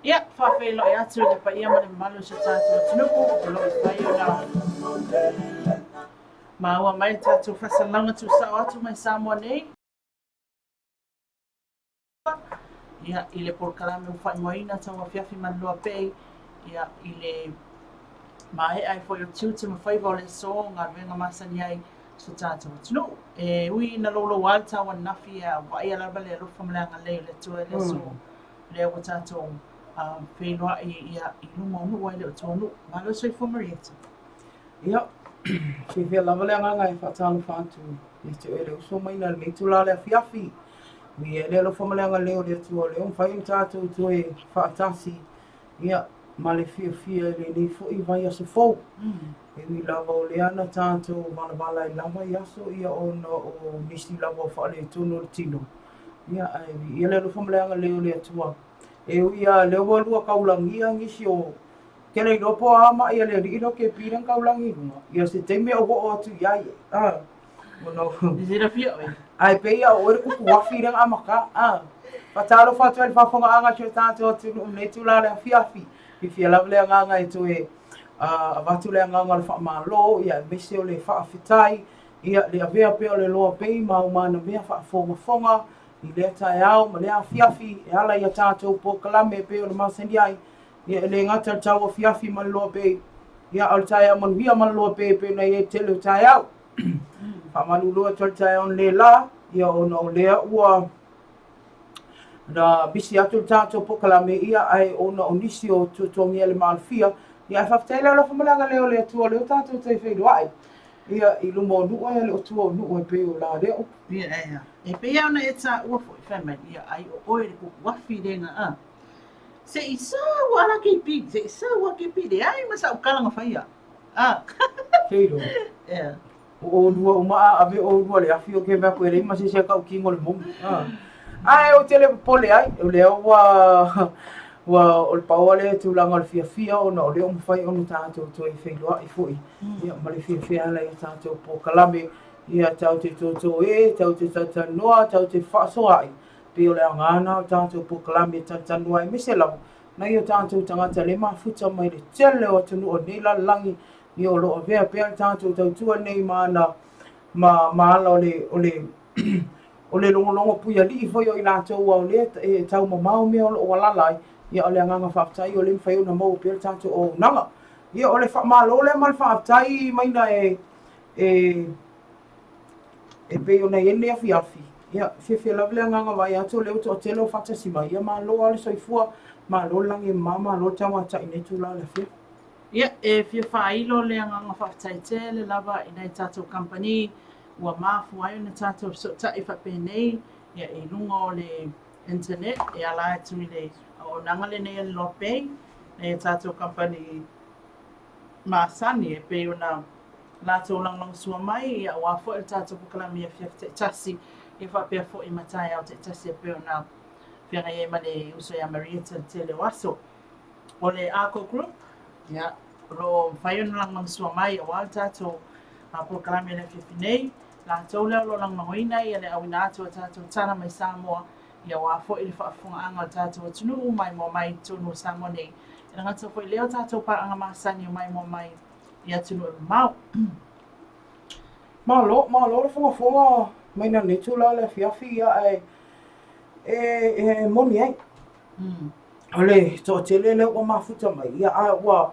Ia, faafeiloai atu i le paia ma le mamalu o si o tatou atunuu o lo o mafai ona maua mai le tatou faasalalauga tuusao atu mai Samoa nei. Ia, i le polokalame ua faaigoaina Tauafiafi Manulua Bay, ia, i le maea ai foi o tiute ma faiva o le aso, galuega masani ai si o tatou atunuu. E ui ina louloua le tau ananafi, a ua vaaia lava le alofa ma le agalelei o le Atua i le aso. Lea ua tatou feiloai ia, i luma o nuu ae le o tua o nuu. Malo le soifua Marieta. Ia, fiafia lava le agaga e faatalofa atu ia te oe le uso mai na lenei itula o le afiafi. Viia le alofa ma le agalelei o le Atua o lea ua mafai ona tatou toe faatasi ia, ma le fiafia i lenei foi vaiaso fou. E ui lava o lea na tatou valavala ai lava i aso ia ona o nisi lava o faaletonu o le tino, ia, ae viia le alofa ma le agalelei o le Atua. E ui lava o lea ua lua kaulagia nisi o Ke le iloa po o a maʻi a le alii lea o Kepi lea na kaulagi i luga, ia se taimi ou oo atu i ai, a, ona o, I silafia ʻoe. Ae pei a o oe le kukuafi lea na amata, a. Faatalofa atu ai i le faafofogaaga a si o tatou atunuu i lenei itula o le afiafi. Fiafia lava le agaga e toe avatu le agaga o le faamalo, ia aemaise o le faafetai, ia le avea pea o le loa pei ma aumanamea faafogafoga i lea taeao ma lea afiafi e ala i a tatou polokalame e pei ona masani ai. Ia e le gata i le tauafiafi ma le loa pei, ia a o le taeao manuia ma le loa pei e pei ona i ai le tele o taeao. Faamalulu atu ai le taeao nei lā, ia ona o lea ua na misi atu le tatou polokalame, ia ae ona o nisi o tuatuagia le maalofia, ia ae faafetai le alofa ma le agalelei o le Atua o lea ua tatou toe feiloai, ia i luma o nuu ae le o tua o nuu e pei o la lea upu. Ia, ia. E pei lava ona e taua foi, fai mai, ia ai o oe le kukuafi lena, a. Se i sau a la KP, se i sau a KP, leai ma sau kala na faia. Ah. Keiro. Yeah. O olua uma a ave olua le afi o ke mea koe lei ma se se kau kingo le momi. Ah. Ae ou te le popole ai, o lea ua Ua o le pau lava lea tulaga o le fiafia ona o lea ua mafai ona tatou toe feiloai foi ia ma le fiafia e ala i a tatou polokalame ia tatou te totoē, tatou te talatalanoa, tatou te fefaasoaai, pei o le aoga lena o tatou polokalame e talatalanoa ai aemaise lava nai o tatou tagata lea e mafuta mai le tele o atunuu o lenei lalolagi ia o lo o avea pea le tatou tautua nei ma ana ma ma ala o le o le o le logologo puialii foi o i latou aua o lea e taumamao mea o lo o alaala ai, ia o le agaga faafetai o lea e mafai ona maua pea le tatou auaunaga. Ia o le faamalo lea ma le faafetai Maina e e e pei ona i ai lenei afiafi, ia fiafia lava le agaga vaai atu o lea ua toatele o faatasi mai, ia malo lava le soifua, malo le lagi e mama, malo le tauatai i lenei itula o le afiafi. Ia, e fia faailo le agaga faafetai tele lava i nai tatou kamupani ua mafua ai ona tatou fesootai faapenei ia i luga o le internet e ala atu i le auaunaga lenei a le Loa Pay, nai a tatou kamupani masani e pei ona latou lagolagosua mai ia aua foi le tatou polokalame i afiafi taitasi ia faapea foi ma taeao taitasi e pei ona feagai ai ma le uso ia Marieta i le tele o aso. O le Arco Group, ia, o lo o mafai ona lagolagosua mai aua le tatou polokalame i le afiafi nei. Latou lea o lo o lagolagoina ia le auina atu o tatou tala mai Samoa, ia aua foi le faafofogaaga a le tatou atunuu maimoa mai i totonu o Samoa nei. E le gata foi i lea o tatou paaga masani o maimoa mai i atunuu e mamao. Malo, malo le fogafoga mai lenei itula o le afiafi, ia ae e, e moni ai. O le toatele lea ua mafuta mai, ia ae ua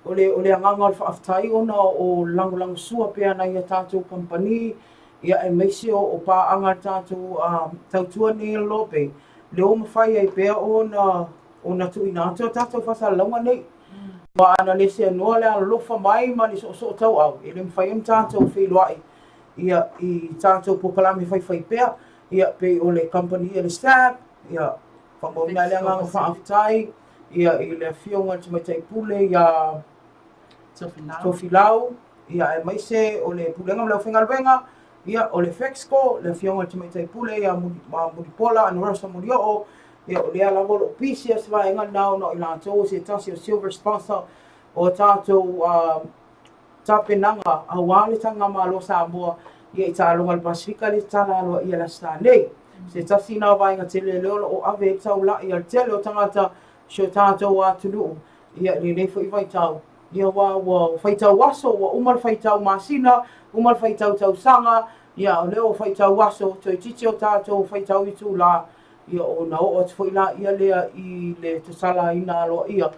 o le, o le agaga o le faafetai ona o lagolagosua pea nai a tatou kamupani, ia aemaise o, o paaga a le tatou uh, tautua nei a le Lobe, lea ua mafai ai pea ona, ona tuuina atu a tatou faasalalauga nei. Aua ana le seanoa le alolofa mai ma le soosoo tauau, e le mafai ona tatou feiloai ia, i tatou polokalame faifai pea, ia, pei o le kamupani a le SAB, ia, faamauina ai le agaga faafetai ia, i le afioga i le Tamaitai Pule ia Tofilau, ia, aemaise o le Pulega ma le Aufaigaluega, ia, o le Fexco, le afioga i le Tamaitai Pule ia Mulipola Anarosa Molioo, ia, o lea lava o lo o pisi lava se vaega lena ona o i latou o se tasi o silver sponsor o tatou uh, tapenaga aua le Tagamalo a Samoa ia i Taaloga a le Pasefika le tatala aloaia i le Aso Sa nei. Se tasi lena o vaega tele lea o lo o ave ai le taulai a le tele o tagata o si o tatou atunuu ia i lenei foi vaitau. Ia aua ua faitau aso, ua uma le faitau masina, uma le faitau tausaga, ia a o lea ua faitau aso, toeitiiti o tatou faitau itula, ia ona oo atu foi laia lea i le tatalaina aloaia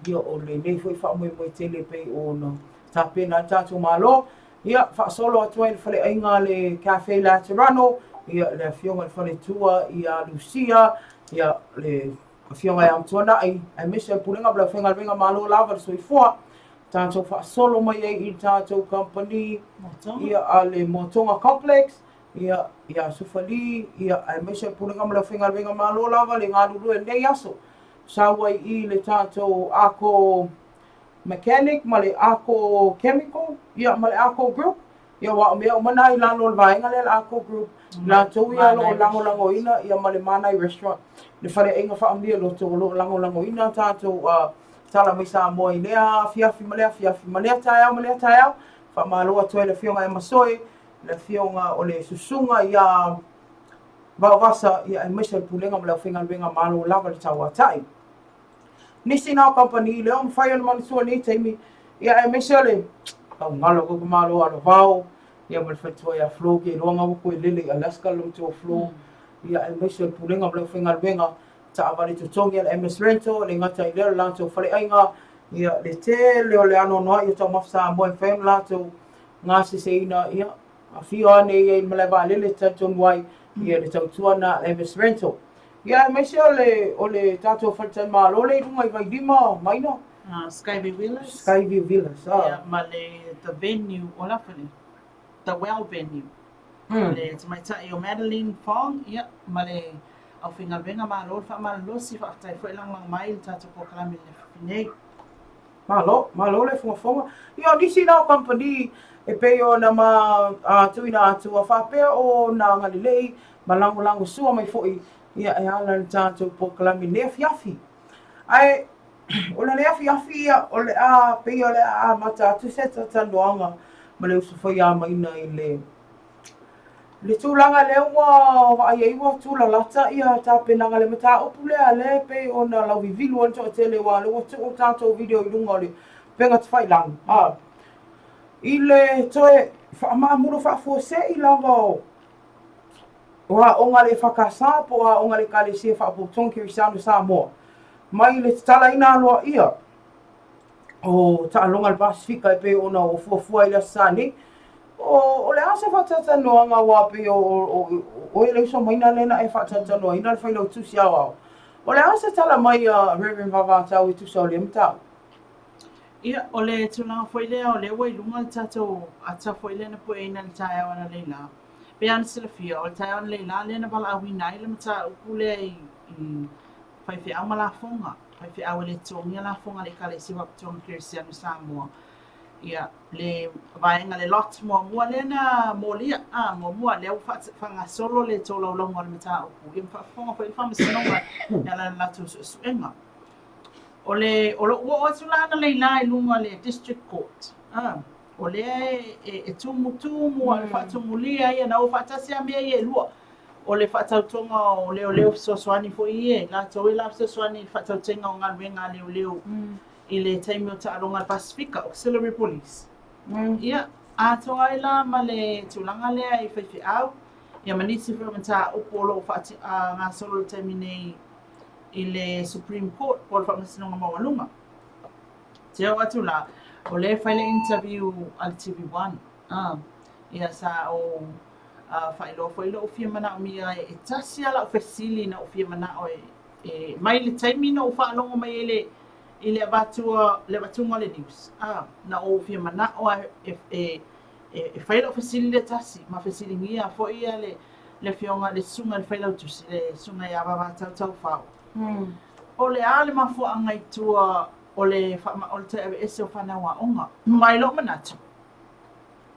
ia o lenei foi faamoemoe tele pei ona tapena ai le tatou Malo. Ia faasolo atu ai i le faleaiga a le Cafe Laterano, ia le afioga i le faletua ia Lucia, ia le afioga ia Amtuanai, aemaise o le Pulega ma le Aufaigaluega malo lava le soifua. Tatou faasolo mai ai i le tatou kamupani ia a le Moatonga Complex, ia, ia Sufa Lee, ia, aemaise le Pulega ma le Aufaigaluega malo lava le galulue i lenei aso. Sau ai i le tatou Arco Mechanic ma le Arco Chemical, ia, ma le Arco Group, ia, aua o mea uma na i lalo o le vaega lea le Arco Group, latou ia o lo o lagolagoina, ia, ma le Manai Restaurant, le faleaiga faamialoto o lo o lagolagoina tatou uh, tala mai Samoa i lea afiafi ma lea afiafi, ma lea taeao ma lea taeao. Faamalo atu ai le Afioga ia Masoe, le afioga o le susuga ia Vaovasa, ia aemaise o le Pulega ma le Aufaigaluega malo lava le tauatai. Nisi na o kamupani lea ua mafai ona manatua i lenei taimi, ia aemaise o le taugalo ko malo alovao, ia ma le faletua ia Flo ke iloa nga ua koe lele i Alaska le matua Flo, ia aemaise o le Pulega ma le Aufaigaluega, taavale totogi a le MS Rental, le gata i lea o le latou faleaiga, ia le tele o le anoanoai o taumafa Samoa e mafai ona latou gaseseina, ia, afio ane ia i le malae vaalele e talitonu ai, ia le tautua na a MS Rental. Ia aemaise o le, o le tatou faletalimalo lea i luga i Vailima, Maina? Uh, Skyview Villas. Skyview Villas, ah. Ia, ma le The Venue, o la fale, The Well Venue. Mm. Le tamaitai o Madeline Fong, ia, ma le aufaigaluega malo le faamalolosi, faafetai foi lagolago mai i le tatou polokalame i le afiafi nei. Malo, malo le fogafoga. Ia o nisi na o kamupani e pei ona ma tuuina atu a faapea o na agalelei ma lagolagosua mai foi ia e ala i le tatou polokalame i lenei afiafi. Ae o lenei afiafi ia, o le a pei o le a amata atu se talatalanoaga ma le uso faiamaina i le le tulaga lea ua vaai ai ua tulalata ia tapenaga le mataupu lea lea e pei ona lauvivilu ai le toatele aua o lea ua tuu tatou video i luga o le upega tafailagi a i le toe faamaamulo faafuasei lava o o aoga a le EFKS po o aoga a le Ekalesia Faapotopotoga Kerisiano Samoa mai le tatalaina aloaia o taaloga a le Pasefika e pei ona ua fuafua i le Aso Sa nei. O, o le a se faatalatalanoaga aua pei o, o, o, oe le uso maina lea na e faatalatalanoaina le Failautusi Aoao. O le a se tala mai a Reverend Vavatau e tusa o lea mataupu? Ia, o le tulaga foi lea o lea ua i luga le tatou ata foi lea na pueina i le taeao analeila. Pei lava ona silafia, o le taeao analeila lea na valaauina ai le mataupu lea i, i faifeau ma lafoga, faifeau e le totogia lafoga a le Ekalesia Faapitoa Kerisiano i Samoa. Ia, le vaega le lot muamua lea na molia, a, muamua lea ua faagasolo le tolaulauga o le mataupu, ia ma faafofoga foi le Faamasinoga e ala i le latou suesuega. O le, o lou oo atu la analeila i luga o le District Court, a, o lea e, e, e tumutumu a o le faatumulia ia na o faatasi lava mea ia e lua. O le faatautoga o leoleo fesoasoani foi ia, latou e la fesoasoani i le faatautaiga o galuega a leoleo i le taimi o taaloga a le Pasefika, Auxiliary Police. Ia, atoa ai la ma le tulaga lea i faifeau, ia ma nisi foi o mataupu o lo o faagasolo i le taimi nei i le Supreme Court po o le Faamasinoga Maualuga. Te oo atu la, o lea e fai le interview a le TV1. Ah, ia sa ou faailoa foi lou fia manaomia e tasi lava lau fesili na ou fia manao e, e mai le taimi na ou faalogo mai ai le i le avatua le avatuga o le news ah, na ou fia manao lava e, e, e, e fai lau fesili lea tasi ma fesiligia foi ia le le afioga le susuga i le failautusi le susuga ia Vavatau Taufao. O le a le mafuaaga i tua o le o le toe aveese o fanau aoga? Ma i lou manatu,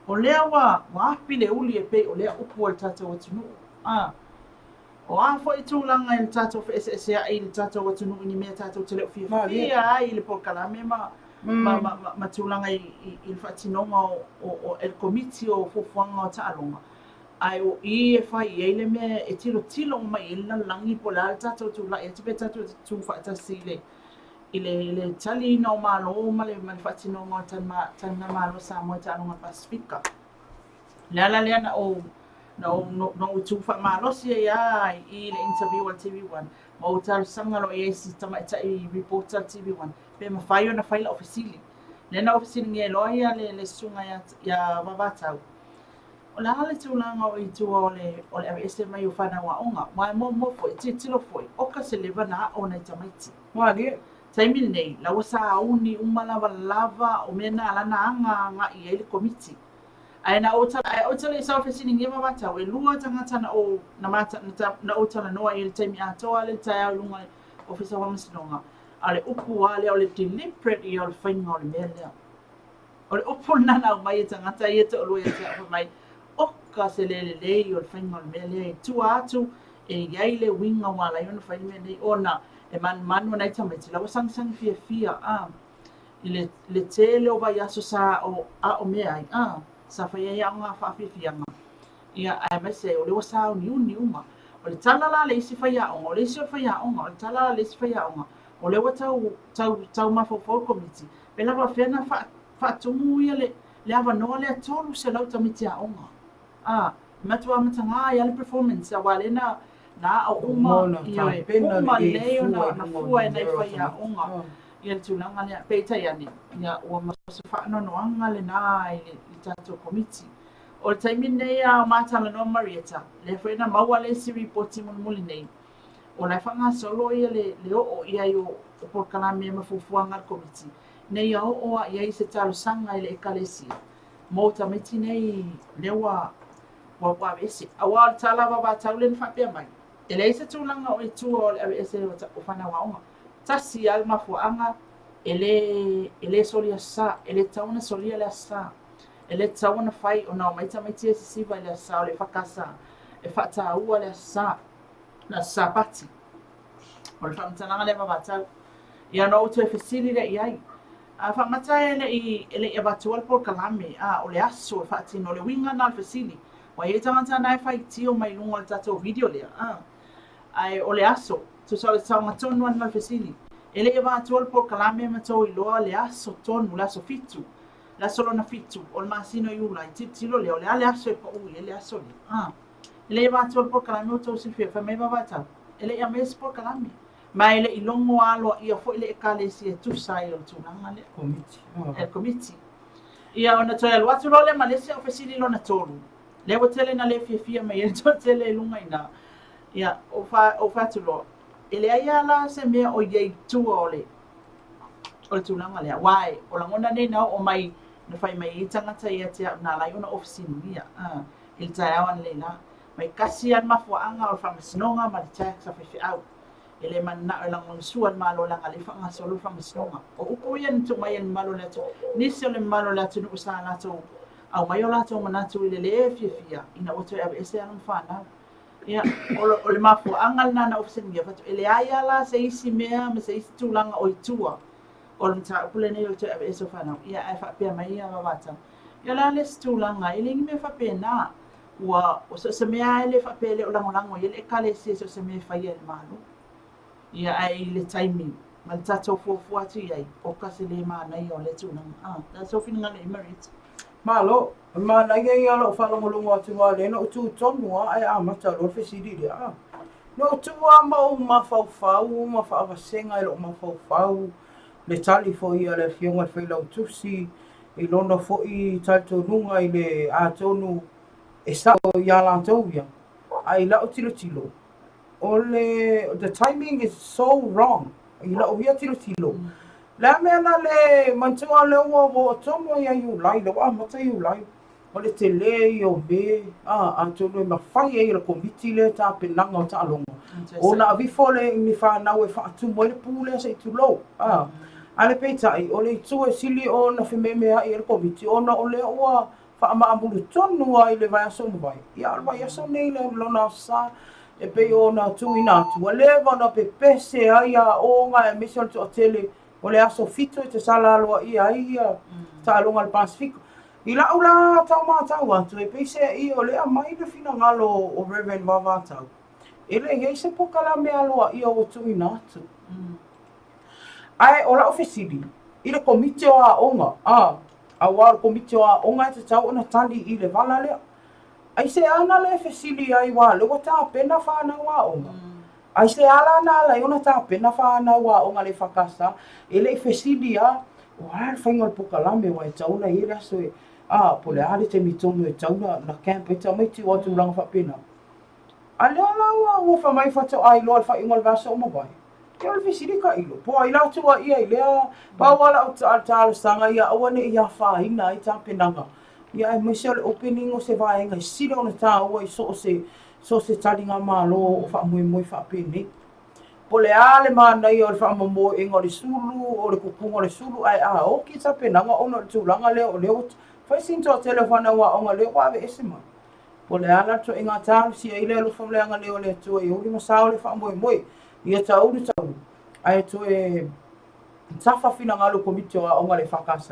o lea ua ua api le uli e pei o lea upu a le tatou atunuu. A, o a foi tulaga i le tatou feeseeseai i le tatou atunuu i ni mea tatou te le o fiafia ai i le polokalame ma, ma, ma, ma, ma tulaga i, i, i le faatinoga o, o, o, e le Komiti o Fuafuaga o Taaloga, Ae o i e fai i ai le mea e tilotilo uma i ai le lalolagi po o le a le tatou tulai atu pe tatou te tu faatasi i le i le i le taliina o Malo ma le ma le faatinoga o le taligamalo a Samoa i taaloga a le Pasefika. O le ala lea na ou na ou na ou tu faamalosi ai lava i i le interview a le TV1 ma ou talosaga loa i ai i si tamaitai reporter a le TV1 pe mafai ona fai lau fesili. Lea na ou fesiligia ai loa ia le le susuga ia ia Vavatau. O le a le tulaga o i tua o le o le aveese mai o fanau aoga? Aua e muamua foi, tilotilo foi, oka se leva na aʻo nai tamaiti. Malie. Taimi lenei, la ua sauni uma lava lava o mea na ala na aga agaʻi i ai le Komiti. Ae na ou ae ou tala i sao fesiligia Vavatau, e lua tagata na ou na mata na na ou talanoa i ai i le taimi atoa lea i le taeao i luga i Ofisa o Faamasinoga, a o le upu lava lea o le deliberate ia o le faiga o le mea lea. O le upu lena na aumai e tagata ia e toalua ia te au, fai mai, Oka se le lelei o le faiga o le mea lea i tua atu e i ai le uiga ua ala ai ona fai le mea nei, ona e manumanu nai tamaiti la ua sagisagi fiafia a i le, le tele o vaiaso sa aʻo, aʻo mea ai, a, sa fai ai aoga faafiafiaga, ia, aemaise o lea ua sauniuni uma. O le tala la a le isi faiaoga, o le isi o le faiaoga, o le tala la a le isi faiaoga, o lea ua tau, tau, tau mafaufau le Komiti, Pe lava fea na faatumu ia le le avanoa lea 300 tamaiti aoga. A, e matua amataga ai lava le performance aua lea na na aʻo uma, ioe, uma lelei ona na fua e nai faiaoga ia le tulaga lea. Peitai ane, ia ua o se faanoanoaga lena i le i le tatou Komiti. O le taimi lenei a o ma talanoa ma Marietta, lea foi na maua le isi ripoti mulimuli nei, O la e faagasolo ia le le oo i ai o o polokalame ma fuafuaga a le Komiti, ina ia oo lava i ai se talosaga i le Ekalesia mo tamaiti nei lea ua ua ua aveese. Aua o le tala vavatau lea na faapea mai, e leai se tulaga o i tua o le aveese o o fanau aoga. Tasi lava le mafuaaga, e le e le soli Aso Sa, e le tatau ona solia le Aso Sa. E le tatau ona fai ona omai tamaiti ia e sisiva i le Aso Sa o le EFKS e faataua le Aso Sa. le Aso Sapati. O le faamatalaga lea vavatau. Ia ona ou toe fesili lea i ai. A faamata e le i e le i avatua le polokalame, a o le aso e faatino, o le uiga lena o le fesili. Ua i ai tagata na e faitio mai luga o le tatou video lea, a. Ae o le aso, tusa o le saoga tonu lava lena o le fesili. E le i avatua le polokalame ma tou iloa le aso tonu, le aso 7, le aso lona 7 o le masina o Iulai, tilotilo lea, o le a le aso e pau i ai le aso lea, a. E le i avatua le polokalame ua tou silafia, fai mai Vavatau, e le i aumaia se polokalame. Ma e le i logo aloaia foi le Ekalesia e tusa ai o le tulaga lea. Komiti. E le komiti. Ia ona toe alu atu loa lea ma le isi au fesili lona tolu, lea ua tele ina le fiafia mai ai le toatele i luga i ina. Ia, ou fai, ou fai atu loa, e leai lava la se mea o i ai i tua o le, o le tulaga lea. Aua e, o lagona nei na oo mai, na fai mai ai tagata ia te au na ala ai ona ou fesiligia, a, i le taeao analeila. Mai tasi lava le mafuaaga o le faamasinoga ma le tax a faifeau. E le mananao e lagolagosua le Malo leaga lea e faagasolo le faamasinoga. O upu ia na tuu mai e le mamalu o le atunuu, nisi o le mamalu o le atunuu sa latou aumai o latou manatu i le lē fiafia ina ua toe aveese alo ma fanau. Ia, o le mafuaaga lena na ou fesiligia fai atu, e leai lava la se isi mea ma se isi tulaga o i tua o le mataupu lenei o le toe aveese o fanau. Ia, ae faapea mai ia Vavatau, ia o le a le isi tulaga, e leai ni mea faapena. Ua, o so o se mea lava e le faapea e le o lagolago i ai le Ekalesia i so o se mea e faia e le Malo. Ia, ae i le taimi ma le tatou fuafua atu i ai, oka se le manaia o lea tulaga. A, o le a sou finagalo i ai Marietta? Malo, o le manaia ia o lou faalogologo atu aua o lea na ou tu tonu lava ae amata loa le fesili lea. A, na ou tu lava ma ou mafaufau ma faavasega i lou mafaufau le tali foi a le Afioga i le Failautusi i lona foi talitonuga i le atonu e sao ia latou ia, ae i la'u tilotilo, o le the timing is so wrong i la'u ia tilotilo. Le a mea na le manatua o lea ua oo tonu ai ia Iulai, lea ua amata Iulai, o le tele ia o Me, a, atonu e mafai ai e le Komiti lea tapenaga o taaloga ona aveifo le ni fanau e faatumu ai le pu lea se i tulou, a. A le peitai, o le itu e sili ona fememeai ai le Komiti ona o lea ua faamaamulu tonu lava i le vaiaso ua mavae, ia a o le vaiaso nei le lona aso sa e pei ona tuuina atu, ua leva ona pepese ai aoga aemaise o le toatele o le aso 7 e tatala aloaia ai ia taaloga a le Pasefika. I la'u la tau matau atu, e peiseai o lea aumai le finagalo o Reverend Vavatau, e le i ai se pokalame aloaia ua tuuina atu. Ae o la'u fesili i le Komiti o Aoga, a, aua o le Komiti o Aoga e tatau ona tali i le vala lea. Aisea na le fesili ai aua o lea ua tapena fanau aoga? Aisea la na ala ai ona tapena fanau aoga a le EFKS? E le i fesili lava, o a le faiga o le pokalame aua e tatau ona i ai le aso e, a, po o le a le taimi tonu e tatau ona camp ai tamaiti aua o tulaga faapena. A lea la ua ua fai mai faatoa iloa i le faaiuga o le vaiaso ua mavae. Ia o le fesili ka ilo, po o ai la tuuaia i lea pau lava lau talosaga ia aua ne i afaina ai tapenaga, ia aemaise o le opening o se vaega e sili ona taua i so o se so o se taligamalo o faamoemoe faapenei. Po o le a le manaia o le faamomoeina o le sulu, o le kukuga o le sulu, ae a oki tapenaga ona o le tulaga lea o lea ua fai sina toatele o fanau aoga lea ua aveese mai. Po o le a la le ituaiga talosia ai le alofa ma le agalelei o le Atua ia uli ma sao le faamoemoe, ia taulu taulu, ae toe tafa finagalo Komiti o Aoga a le EFKS.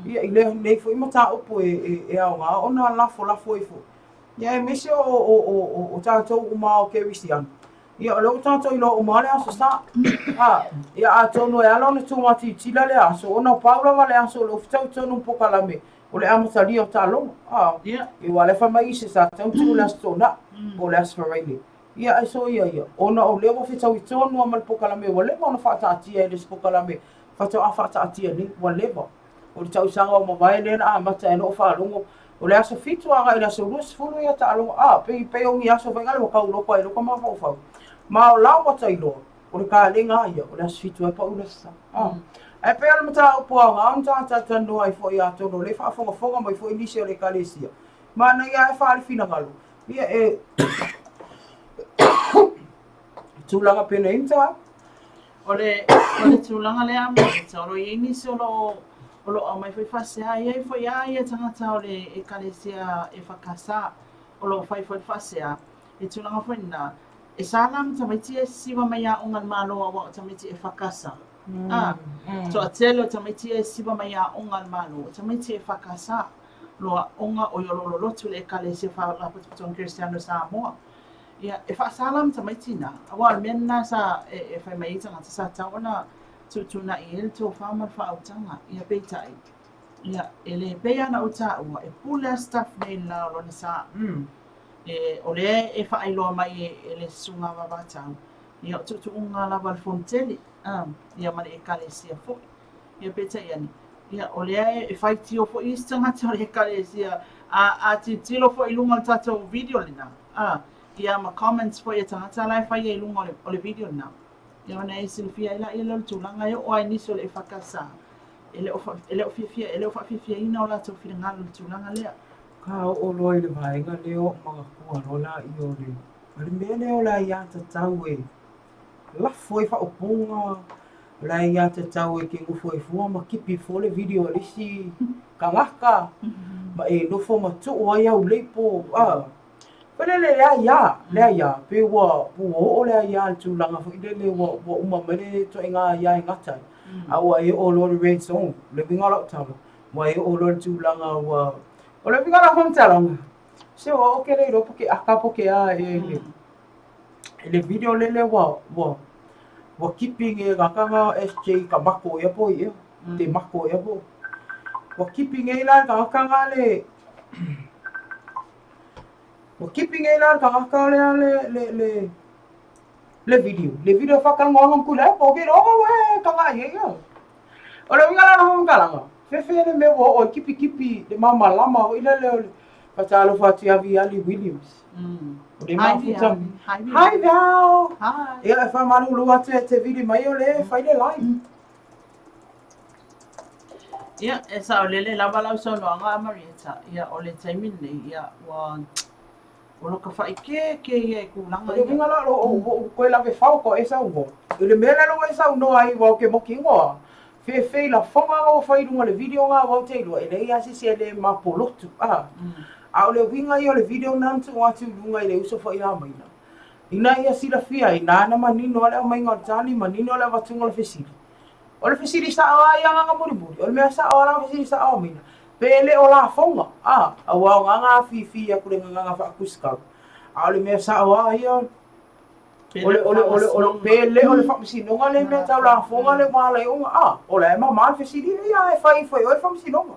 Ia i lenei foi mataupu e aoga ona lafolafo ai foi, ia aemaise o tatou uma o kerisiano, ia o lea ua tatou iloa uma lava le Aso Sa. A, ia atonu e ala ona tumatilitila lea aso, ona pau lava le aso o lo o fetau tonu ma pokalame o le amatalia o taaloga. A, Ia. Aua o lea fai mai isi sa tatau ona tuu le Aso Toonai po o le Aso Faraile. Ia ae soia ia, ona o lea ua fetaui tonu lava ma le pokalame ua leva ona faataatia e le isi pokalame faatoa faataatia nei, ua leva. O le tausaga ua mavae lea na amata ai loa faalogo, o le aso 7 agai i le aso 20 ia taaloga, a, pei, pei o ni aso foi nale ua tau loko ai loka mafaufau. Ma o la ua ta iloa, o le kalega lava ia, o le aso 7 ai pau le aso Sa. A, ae pei o le mataupu aoga ona ta talatalanoa ai foi atonu o lea e faafogafoga mai foi nisi o le Ekalesia, manaia lava e faaali finagalo, ia e tulaga penei mataupu. O le, o le tulaga lea Marita, o lo o i ai nisi o lo o, o lo o aumai foi faasea, e i ai foi lava ia tagata o le Ekalesia EFKS o lo o fai foi le faasea, i tulaga foi lena, e sa la ma tamaiti ia e sisiva mai aoga a le Malo aua o tamaiti EFKS. A, toatele o tamaiti ia e siva mai aoga a le Malo, o tamaiti EFKS, lo aoga o i o lo lolotu le Ekalesia Faalapotopotoga Kerisiano i Samoa. Ia, e faasa la ma tamaiti na, aua o le mea lena sa e fai mai ai tagata sa tatau ona tuutuunai ai le tofa ma le faautaga. Ia, peitai, ia, e le pei lava ona ou taua, e pule lava staff nei i le la o lona sa. E, o lea e faailoa mai e le susuga a Vavatau, ia, o tuutuuga lava a le Fonotele, ia ma le Ekalesia foi. Ia, peitai ane, ia, o lea e faitio foi isi tagata o le Ekalesia, a tilotilo foi i luga o le tatou video lena, ia, ma comments foi a tagata la e faia i luga o le video lena. Ia, ona e silafia ai laia lea o le tulaga e oo lava i nisi o le EFKS, e le o fiafia, e le o faafiafiaina o latou finagalo i le tulaga lea. Ka oo loa i le vaega lea o manatua loa laia o le, o le mea lea o le aiatatau e lafo ai faaupuga, o le aiatatau e te nofo ai fua ma kipi fua le video a le isi tagata, ma e nofo ma tuu ai au label, a. Foi lele le aia, le aia, pei ua oo le aia i le tulaga foi lele ua uma mai le ituaiga aia e gata ai, a ua e oo loa i le red zone. O le uiga o lau tala, ua e oo loa i le tulaga ua... O le uiga o lau faamatalaga, se ua ou ke le iloa po o ke aka po o ke a e i le video lele ua ua ua kipi nge gaka nga SJ ka mako ia po ia te mako ia po ua kipi nge la ka gaka nga le ua kipi nge la ka gaka le le le le le video le video whakalongoanga mkula po ke ro we ka nga ia ia O le uiga la o le faamatalaga, fefe le mea ua oo e kipikipi le malamalama foi lele o le faatalofa atu ia Viali Williams. O le mafuta. Hi Val. Hi. Ia e faamalulu atu e te vili mai o le fai le live. Ia, e saolele lava lau saunoaga a Marietta, ia o le taimi lenei, ia ua O lo ka faaikeeke ia i tulaga ia. O le uiga la, ua ou toe lave fao ko e saunoa. I le mea lea ua e saunoa ai aua ou te mokinoa, fefe i lafoga nga ua fai i luga o le video nga aua ou te iloa e leai lava se isi e le mapolotu, a. A o le uiga ia o le video lena na tuu atu i luga i le uso foi ia Maila, ina ia silafia ai, nāna manino lava le aumaiga o le tali, manino le avatuga o le fesili. O le fesili sa'o a ia agaga mulimuli, o le mea sa'o a lana fesili sa'o a Maila, pe le o lafoga, a, aua o gagā afifi atu le gagana faakusikau, a o le mea sa'o a ia, o le, o le, o le, o le, pe le o le faamasinoga le mea tau lafoga le ua ala ai ona, a, o la e mamā le fesili ia ae fai ifo e oe le faamasinoga.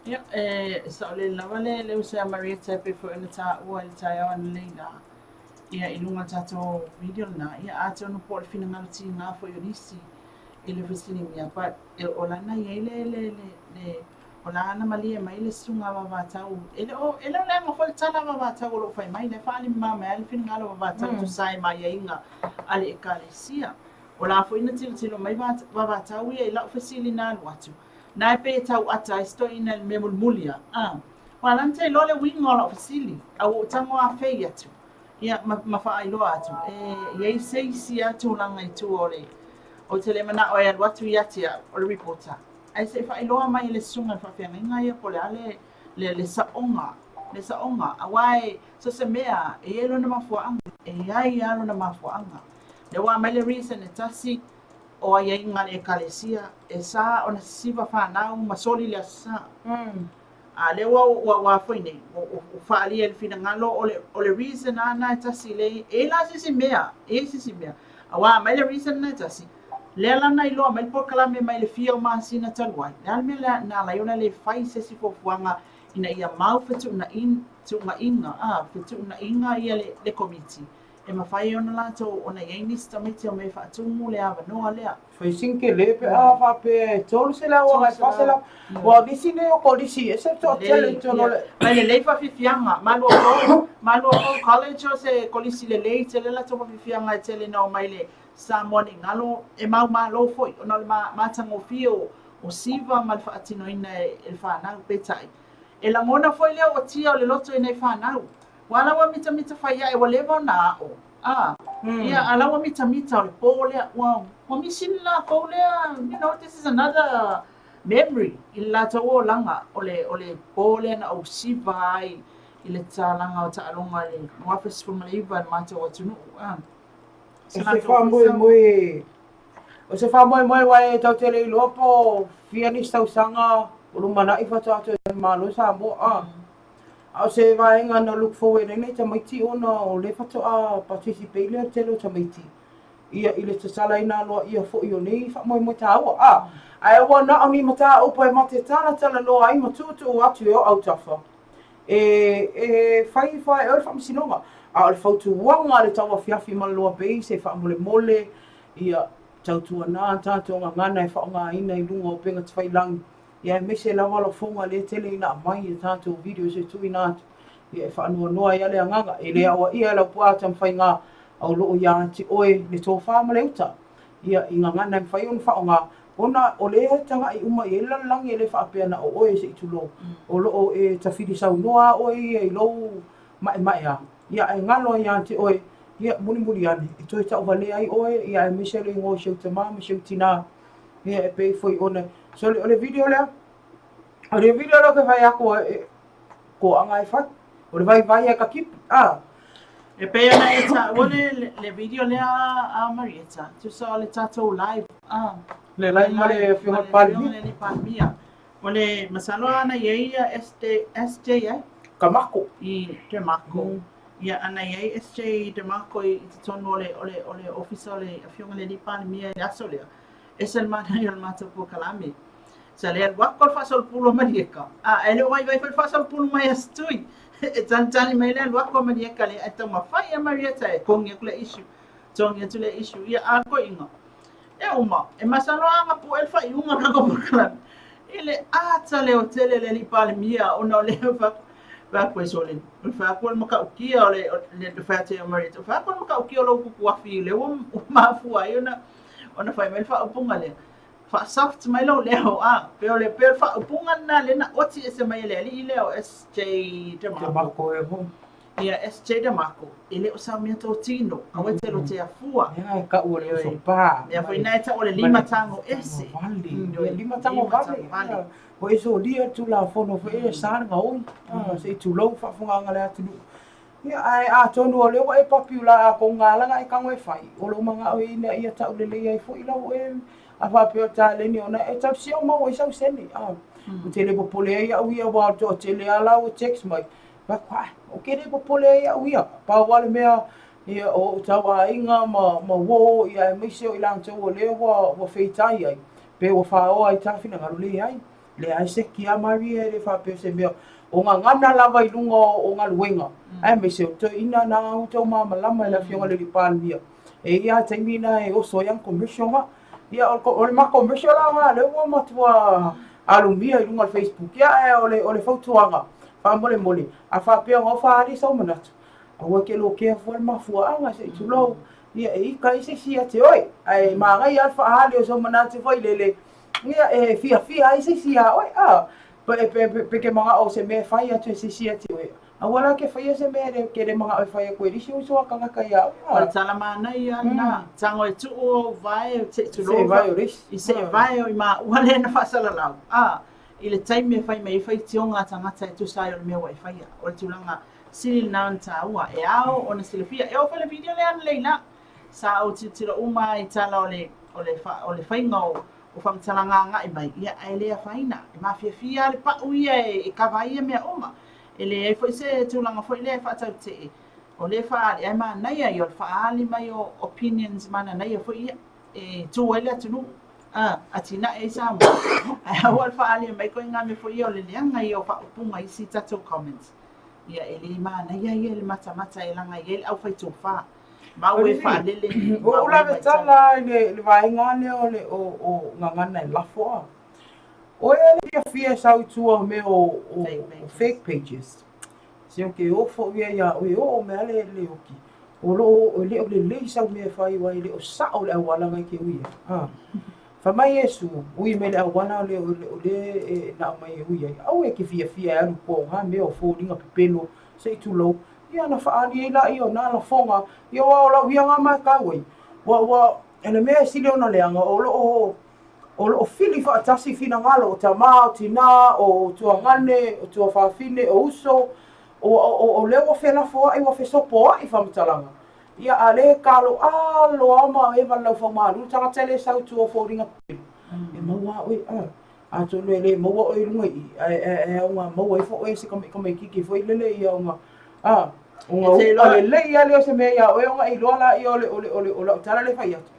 Ia, e saolele lava le, le uso ia Marietta e pei foi ona taua i le taeao analeila, ia i luga o le tatou video lena, ia atonu po o le finagalo tiga foi o nisi i le fesiligia, but e, o lana i ai le, le, le, le o la na malie mai le susuga a Vavatau, e le o, e le o leaga foi le tala a Vavatau o lo o fai mai, lea e faaali mama ai le finagalo o Vavatau mm. tusa ai ma aiaiga a le ekalesia. O la foi na tilotilo mai Vavatau ia i lau fesili na alu atu, na e pei e tau ata ai se toeaina i le mea mulimuli a, a. Ua ala na te iloa le uiga o lau fesili, a ua ou tago afei atu, ia, ma, ma faailoa atu, e i ai se isi lava tulaga i tua o le, ou te le manao e alu atu ia te au, o le reporter, ae se i faailoa mai e le susuga i le faafeagaiga ia po o le a le, le, le saoga, le saoga, aua e, so se mea, e i ai lona mafuaaga, e i ai lava lona mafuaaga. Lea ua aumai le reason e tasi, o aiaiga a le Ekalesia, e sa ona sisiva fanau ma soli le Aso Sa. A lea ua ua ua foi nei, ua ua faaalia i le finagalo o le o le reason lava lena e tasi le e i ai la se isi mea, e i ai se isi mea. Aua a aumai le reason lena e tasi, lea la na iloa mai le polokalame mai le fia o masina talu ai, le a le mea lea na ala ai ona le fai se isi fuafuaga ina ia mau fetuunaiga, a, fetuunaiga ia le le Komiti e mafai ai ona latou ona i ai nisi tamaiti e omai e faatumu le avanoa lea. Fai singele pe a faapea e 300 agai 400. Ua o nisi nei o kolisi ese le toatele i totonu o le. Mai lelei faafiafiaga, Maluafou, Maluafou College o se kolisi lelei tele latou faafiafiaga e tele ina omai le Samoa nei galo e mau malo foi ona o le matagofie o siva ma le faatinoina e le fanau. Peitai, e lagona foi le ootia o le loto i nai fanau. Ua ala ua mitamita fai ae ua leva ona aʻo. A, ia, a la ua mitamita o le pō lea, ua, ua misi le lākou lea, you know, this is another memory i le latou olaga, o le, o le pō lea na ou siva ai i le tatalaga o taaloga i le 2019 i le matou atunuu. A, se latou foi sao. E faamoemoe. O se faamoemoe ua e tatou te le iloa po o fia nisi tausaga o lumanai faatoa toe Malo Samoa a. A o se vaega na look forward ai nai tamaiti ona o lea faatoa participate le tele o tamaiti ia i le tatalaina aloaia foi o nei faamoemoe taua a. Ae ua na o ni mataupu e ma te talatalanoa ai ma tuutuu atu i ou autafa e fai ifo ai e oe le faamasinoga. A o le fautuaga a le tauafiafi ma le loa bei se faamolemole ia tautuana tatou gagana e faaaogaina i luga o upega tafailagi, ia aemaise lava lafoga lea e tele ina aumai i a tatou videos e tuuina atu, ia e faanoanoa ai lava le agaga. E le aoaia e Laupua Tamafaiga a o lo o ia te oe le tofa ma le uta, ia i gagana e mafai ona faaaoga, ona o lea e tagai uma i ai le lalolagi e le faapea na o oe se i tulou, o lo o e tafili saunoa lava oe ia i lou maemaea, ia ae galo ai ia te oe, ia mulimuli ane, e toe tauvalea ai oe, ia aemaise le igoa o si ou tama ma si ou tinā, ia e pei foi ona, sole, o le video lea, o le video lea ou te fai atu e, toaga e fai, o le vaivai e ka kipi, a. E pei ona e taua le, le video lea a Marietta, tusa o le tatou live, a. Le live ma le Afioga i le Palemia. Le Palemia. O le masalo ana i ai ia SJ, SJ ai? Kamako. I Demarco. Ia ana i ai SJ Demarco i totonu o le, o le, o le ofisa o le Afioga i le Alii Palemia i le aso lea. Ese le manaia o le matou polokalame. Sa le alu atu le faasolopulu a Malieka, a e le o vaivai foi le faasolopulu mai a Setui. E talitali mai le alu atu a Malieka lea ae taumafai a Marieta e togi atu le issue, togi atu le issue. Ia a le toeaina, e uma, e masalo lava na pue le faaiuga o le tatou polokalame i le ata leotele o le Alii Palemia ona o lea fai atu e sole, o le fai atu o le matautia o le, le fai atu ia Marieta, o le fai atu o le matautia o lou tutuafi lea ua mafua ai ona ona fai mai le faaupuga lea. Faa-soft mai lou leo, a, pei o le, pei o le faaupuga lena lea na oti ese mai e le alii lea o SJ DeMarco. Ia, SJ DeMarco, e le o sau mea totino, aua e te lotea fua. Mea e tau o le uso pa. Mea foi na e tau o le lima tago ese. Vale. Lima tago vale. Ua e solia le Tulafono foi e sa le gaoi, se i tulou le faafofogaaga a le atunuu. Ia, ae atonu o lea ua e papiula a kou galaga e tago e fai, o lou manao ina ia taulelei ai foi lau e a faapea o le taleni ona e tausia o maua ai sau sene. Ou te le popole ai au ia aua o le toatele lava la ua text mai, fai atu, ae, ou te le popole ai au ia, pau lava le mea ia o ou tauaiga ma ma uo ia aemaise o i latou o lea ua ua feitai ai, pe ua faoa ai ta finagalo, leai. Leai se kia marie e le faapea o se mea o gagana lava i luga o galuega, aemaise o toeaiina na outou malamalama i le Afioga i le Alii Palemia. E i ai lava taimi na e oso ai ana commercial na. Ia o le ma commercial la na lea ua matua alumia i luga o le Facebook. Ia ae o le o le fautuaga faamolemole, a faapea ua faaali sou manatu, aua e te lokea fua le mafuaaga se i tulou, ia e ika ai se isi ia te oe. Ae manaia lava le faaali o sou manatu foi lele, Ia, e fiafia ai se isi iā oe, a, pe, pe, pe, pe ke manao o se mea e fai atu e se isi ia te oe. Aua la ke faia se mea e ke le manao e fai atu e le isi uso a kanaka iā oe, a. O le tala manaia lena, tago e tuu ou vae se i tulou Se vae o le isi. I se vae o i maua lea na faasalalau, a, i le taimi e fai mai ai faitioga a tagata e tusa ai o le mea ua e faia. O le tulaga sili lena ona taua, e ao ona silafia. E oo foi i le video lea analeila, Sa ou tilotilo uma i tala o le, o le, o le faiga o, o faamatalaga agai mai, ia, ae le afaina. E mafiafia lava le pau ia e, e kava ai ia mea uma. E leai foi se tulaga foi lea e faatautee, o lea e faaali, ae manaia ia o le faaali mai o opinions mananaia foi ia, e tu ai le atunuu, a, atinae ai Samoa. Ae aua le faaali mai ituaiga mea foi ia o le leaga ia o faaupuga i isi tatou comments. Ia, e le manaia ia i le matamata e laga i ai le aufaitofa. Mau e faalele. Ua ou lave tala i le vaega lea o le o gagana e lafo a. O e le fiafia e sau i tua o mea o fake pages. Se o ke ofo ia ia oe o o mea le le oki. O lo o le o lelei sau mea e fai aua e le o sao le auala na e te ui ai. A. Fai mai Iesu, ui mai le auala le o le e na aumai e ui ai. Aua e te fiafia e alu i tua o na mea o foliga pepelo se i tulou. Ia ona faaali ai laia o na lafoga, ia aua o lau ia na matau ai, ua, ua, o le mea e sili ona leaga, o lo o, o lo o fili faatasi finagalo o tama, o tina, o tuagane, o tuafafine, o uso, o, o, o lea ua felafoai, ua fesopoai faamatalaga. Ia, a lea e kaloalo lava ma eva le laufaumalu le tagata e le sau i tua o foliga pelu, e maua lava oe, a. Atonu e le maua oe i luga i i, ae aoga maua ifo oe e se tamaitiiti foi lele ia ona, a, ona u'a lelei lava lea o se mea ia oe ona e iloa lea o lau tala lea e fai atu,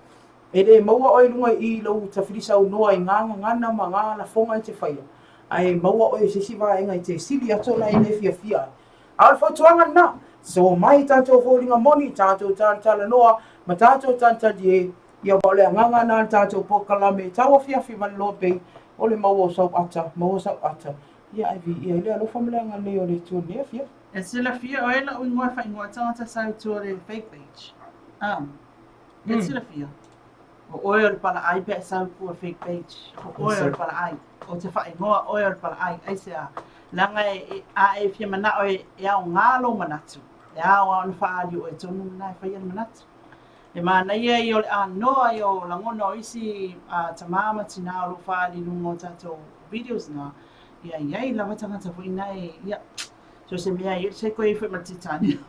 e le maua oe i luga i i i lou tafili saunoa i gā gagana ma gā lafoga e te faia, ae maua oe i se isi vaega e te sili atu ona e le fiafia ai. A o le fautuaga lena, so mai tatou foliga moni, tatou talatalanoa ma tatou talitalie, ia aua o le agaga lena o le tatou polokalame tauafiafi ma le Loa Bay, o le maua o sau ata, maua sau ata, ia ae viia ai le alofa ma le agalelei o le Atua i lenei afiafi. E silafia oe la'u igoa e faaigoa ai tagata sa i tua o le fake page. Ah, e silafia. O oe o le palaai pe a e sau i tua o le fake page. O oe o le palaai. Ou te faaigoa oe o le palaai. Aisea? Leaga e, a e fia manao e, e aoga lou manatu, e ao lava ona faaali o oe tonu lena e faia le manatu. E manaia ia o le anoa ia o lagona o isi tama ma tina o lo o faaali i luga o tatou videos na, ia i ai lava tagata foi na e, ia, so se mea e i ai le koe ifo ma le titanium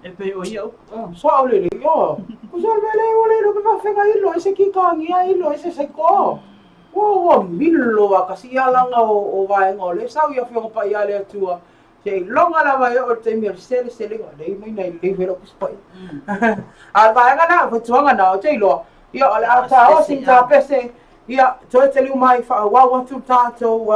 e pei o ia upu, oh. Sao lelei, oh. Ko se mea le ua le iloa pe faafega ilo ai se kikagia ilo ai se saiko. Ua ua milo a kasi ia langa o vaega o le sau i Afioga Paia a le Atua. Seiloga lava e oo i le taimi o le seleselega, leai mai na e lelei foi lau Tusi Paia. A o le vaega lena, o le fautuaga lena, ou te iloa, ia o le a taosi le tapese, ia toe taliu mai faaauau atu le tatou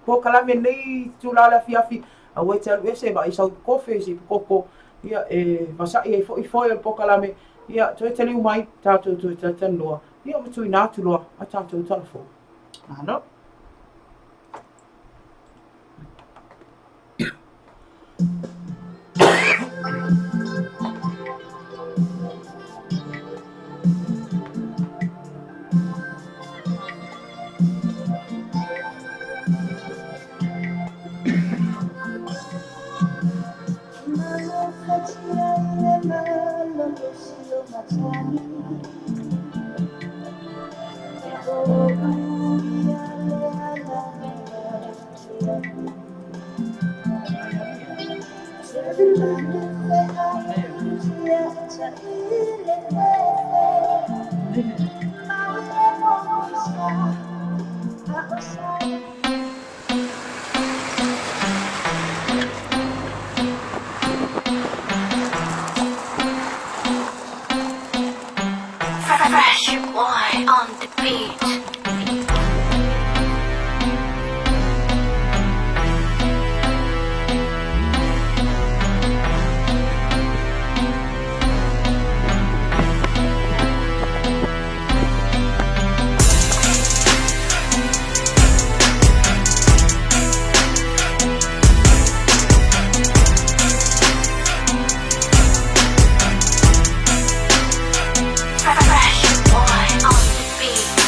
polokalame i lenei itula o le afiafi, aua e te alu ese, vaai sau kofe, se koko, ia e vasa'i ai foi foe o le polokalame, ia toe taliu mai tatou toe talatalanoa, ia ma tuuina atu loa a tatou tala fou. Malo. Fresh boy on the beat. Fresh boy on the beat.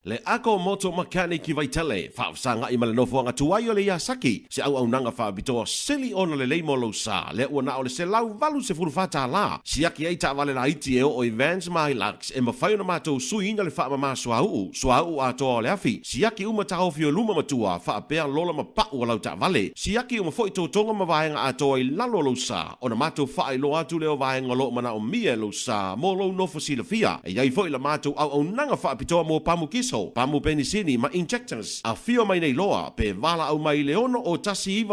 Le Ako Moto Mechanic i Vaitele, faafesaga'i ma le nofoaga tuai o le Yasaki, se auaunaga faapitoa sili ona lelei mo lou sa, lea ua na o le $184, siaki ai taavale laiti e oo i Vans ma Hilux, e mafai ona matou suiina le faamama suauu, suauu atoa o le afi, siaki uma taofi o luma ma tua, faapea lola ma pa'u o lau taavale, siaki uma foi totoga ma vaega atoa i lalo o lou sa, ona matou faailoa atu lea o vaega o lo o manaomia e lou sa mo lou nofo silafia. E i ai foi la matou auaunaga faapitoa mo pamu kiso, pamu penisini ma injectors. Afio mai nei loa pe valaau mai i le 6 0 1 9 4 6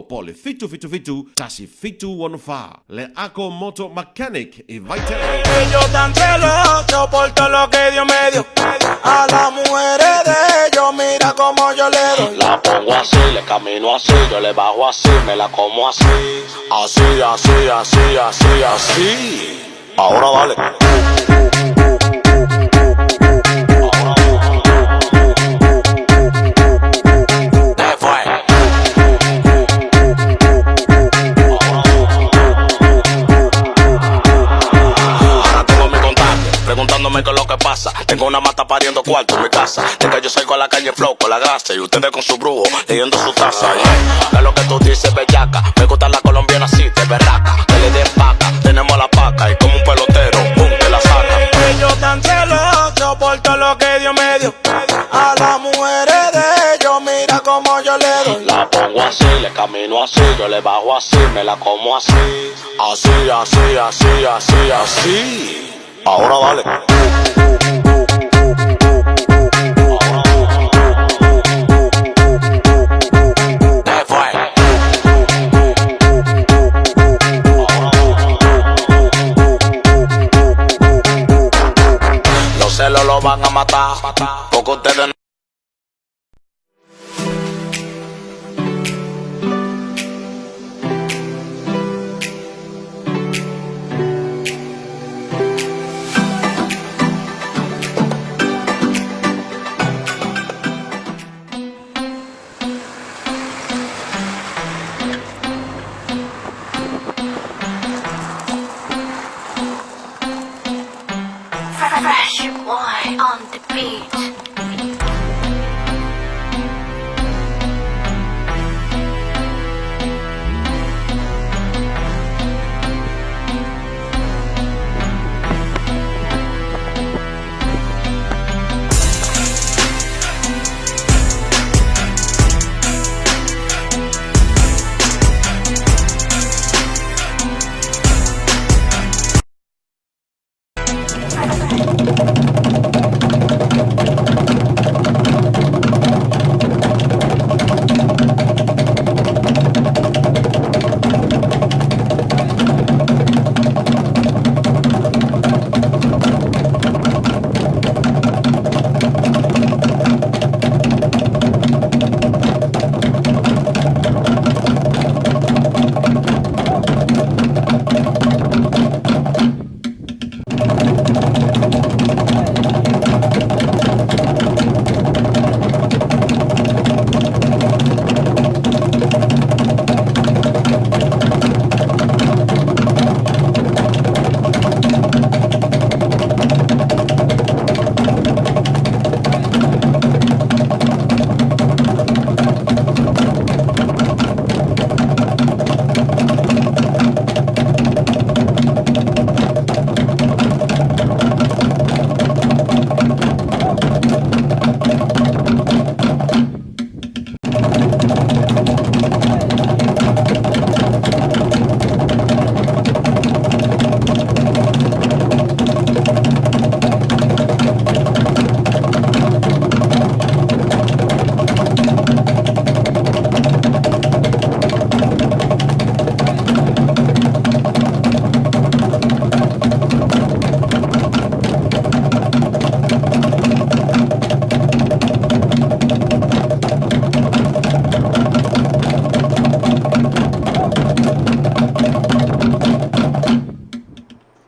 po o le 777 1 7 6 4. Le Ako Moto Mechanic i Vaitele. Yo tan celoso por todo lo que Dios me dio. A las mujeres de ellos, mira cómo yo le doy. La pongo así, le camino así, yo le bajo así, me la como así. Así, así, así, así, así. Ahora dale. ¿Qué fue? Ahora tengo mi contacto, preguntándome qué lo que pasa. Tengo una mata pariendo cuarto en mi casa. De que yo salgo a la calle flow con la grasa y ustedes con su brujo leyendo su taza. Yeah. ¿Qué es lo que tú dices, bellaca? Me gusta la colombiana así, de berraca. Que le den paca, tenemos la paca y como un pelotero, pum, te la saca. Ellos tan celosos por todo lo que Dios me dio. A las mujeres de ellos, mira cómo yo le doy. La pongo así, le camino así, yo le bajo así, me la como así. Así, así, así, así, así. Ahora dale. ¿Qué fue? Los celos lo van a matar, porque ustedes no. Fresh boy on the beat.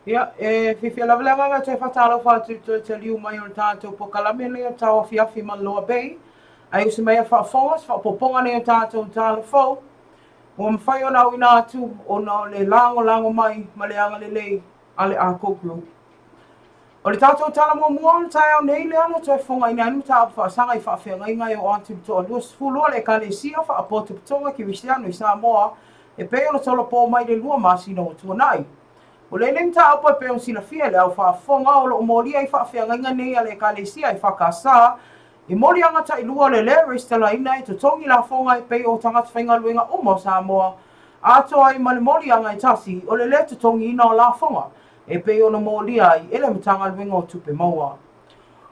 Ia, e fiafia lava le agaga e toe faatalofa atu i le toe taliu mai o le tatou polokalame lenei o Tauafiafi ma Loa Bay. Ae usi mai a faafofoga, se faaopoopoga lenei o tatou tala fou ua mafai ona auina atu ona o le lagolago mai ma le agalelei a le Arco Group. O le tatou tala muamua o le taeao nei lea na toe fofogaina ai le mataupu faasaga i faafeagaiga e oo atu i le toa-20 a le Ekalesia Faapotopotoga Kerisiano i Samoa e pei ona tolopo mai i le lua masina ua tuanai. O lenei mataupu e pei ona silafia e le au faafofoga o lo o molia i faafeagaiga nei a le Ekalesia EFKS i moliaga tailua o le le resitalaina e totogi lafoga e pei o tagata faigaluega uma o Samoa atoa ai ma le moliaga e tasi o le le totogiina o lafoga e pei ona molia ai e le Matagaluega o Tupe Maua.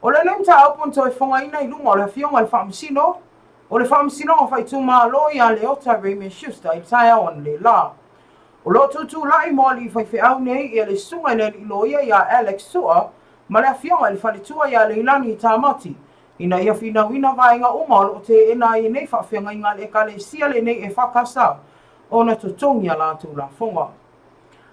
O lenei mataupu na toe fogaina i luma o le Afioga i le Faamasino o le Faamasinoga Faaitumalo ia Leota Raymond Schuster i le taeao analeila. O lo o tutulai mo alii faifeau nei ia le Susuga i le Alii Loia ia Alex Sua ma le Afioga i le Faletua ia Leilani Tamati ina ia finauina vaega uma o lo o teena ai nei faafeagaiga a le Ekalesia lenei EFKS ona totogi a latou lafoga.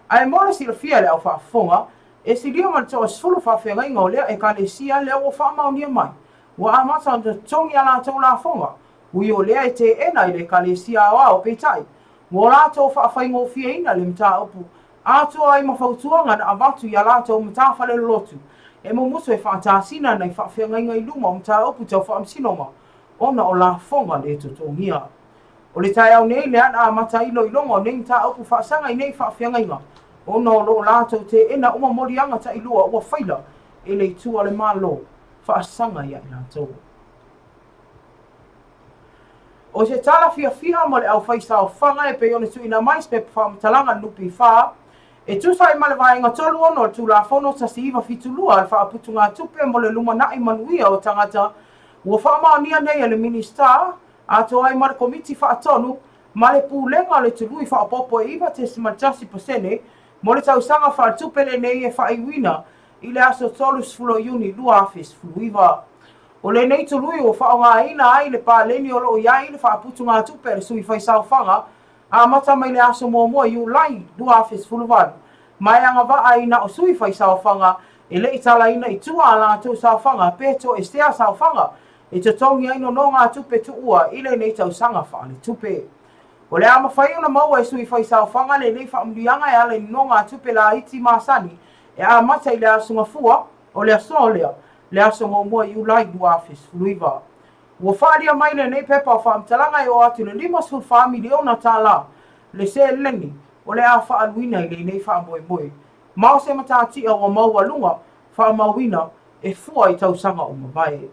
Ae mo le silafia e le au faafofoga, e silia ma le toa-10 faafeagaiga o lea Ekalesia lea ua faamaonia mai ua amata ona totogi a latou lafoga, ui o lea e teena i le Ekalesia aoao peitai, ua latou faafaigofieina le mataupu atoa ai ma fautuaga na avatu i a latou matafale lolotu e mumusu e faatasina nai faafeagaiga i luma o mataupu tau faamasinoga ona o lafoga le totogia. O le taeao nei lea na amata ai iloiloga o nei mataupu faasaga i nei faafeagaiga ona o lo o latou teena uma moliaga tailua ua faila e le itu a le Malo faasaga ia i latou. O se tala fiafia mo le aufaisaofaga e pei ona tuuina mai se pepa faamatalaga a le NPF e tusa ai ma le Vaega 36 o le Tulafono 1972 a le Faaputugatupe mo le Lumanai Manuia o Tagata ua faamaonia nei e le Minisita atoa ai ma le Komiti Faatonu ma le Pulega o le Tului Faaopoopo e 9.1% mo le tausaga faaletupe lenei e faaiuina i le aso 30 o Iuni 2019. O lenei tului ua faaaogaina ai le paleni o lo o i ai le faaputugatupe a le sui faisaofaga amata mai le aso 1 Iulai 2018 ma e agavaa ai na o sui faisaofaga e le i talaina i tua a latou saofaga pe toesea saofaga e totogi ai nonogatupe tuua i lenei tausaga faaletupe. O le a mafai ona maua e sui faisaofaga lenei faamanuiaga e ala i nonogatupe laiti masani e amata i le Aso Gafua o le aso lea, le aso 1 Iulai 2019. Ua faaalia mai lenei pepa o faamatalaga e oo atu i le $54 miliona tala le seleni o le a faaaluina i lenei faamoemoe, ma o se matatia ua maualuga faamauina e fua i tausaga ua mavae.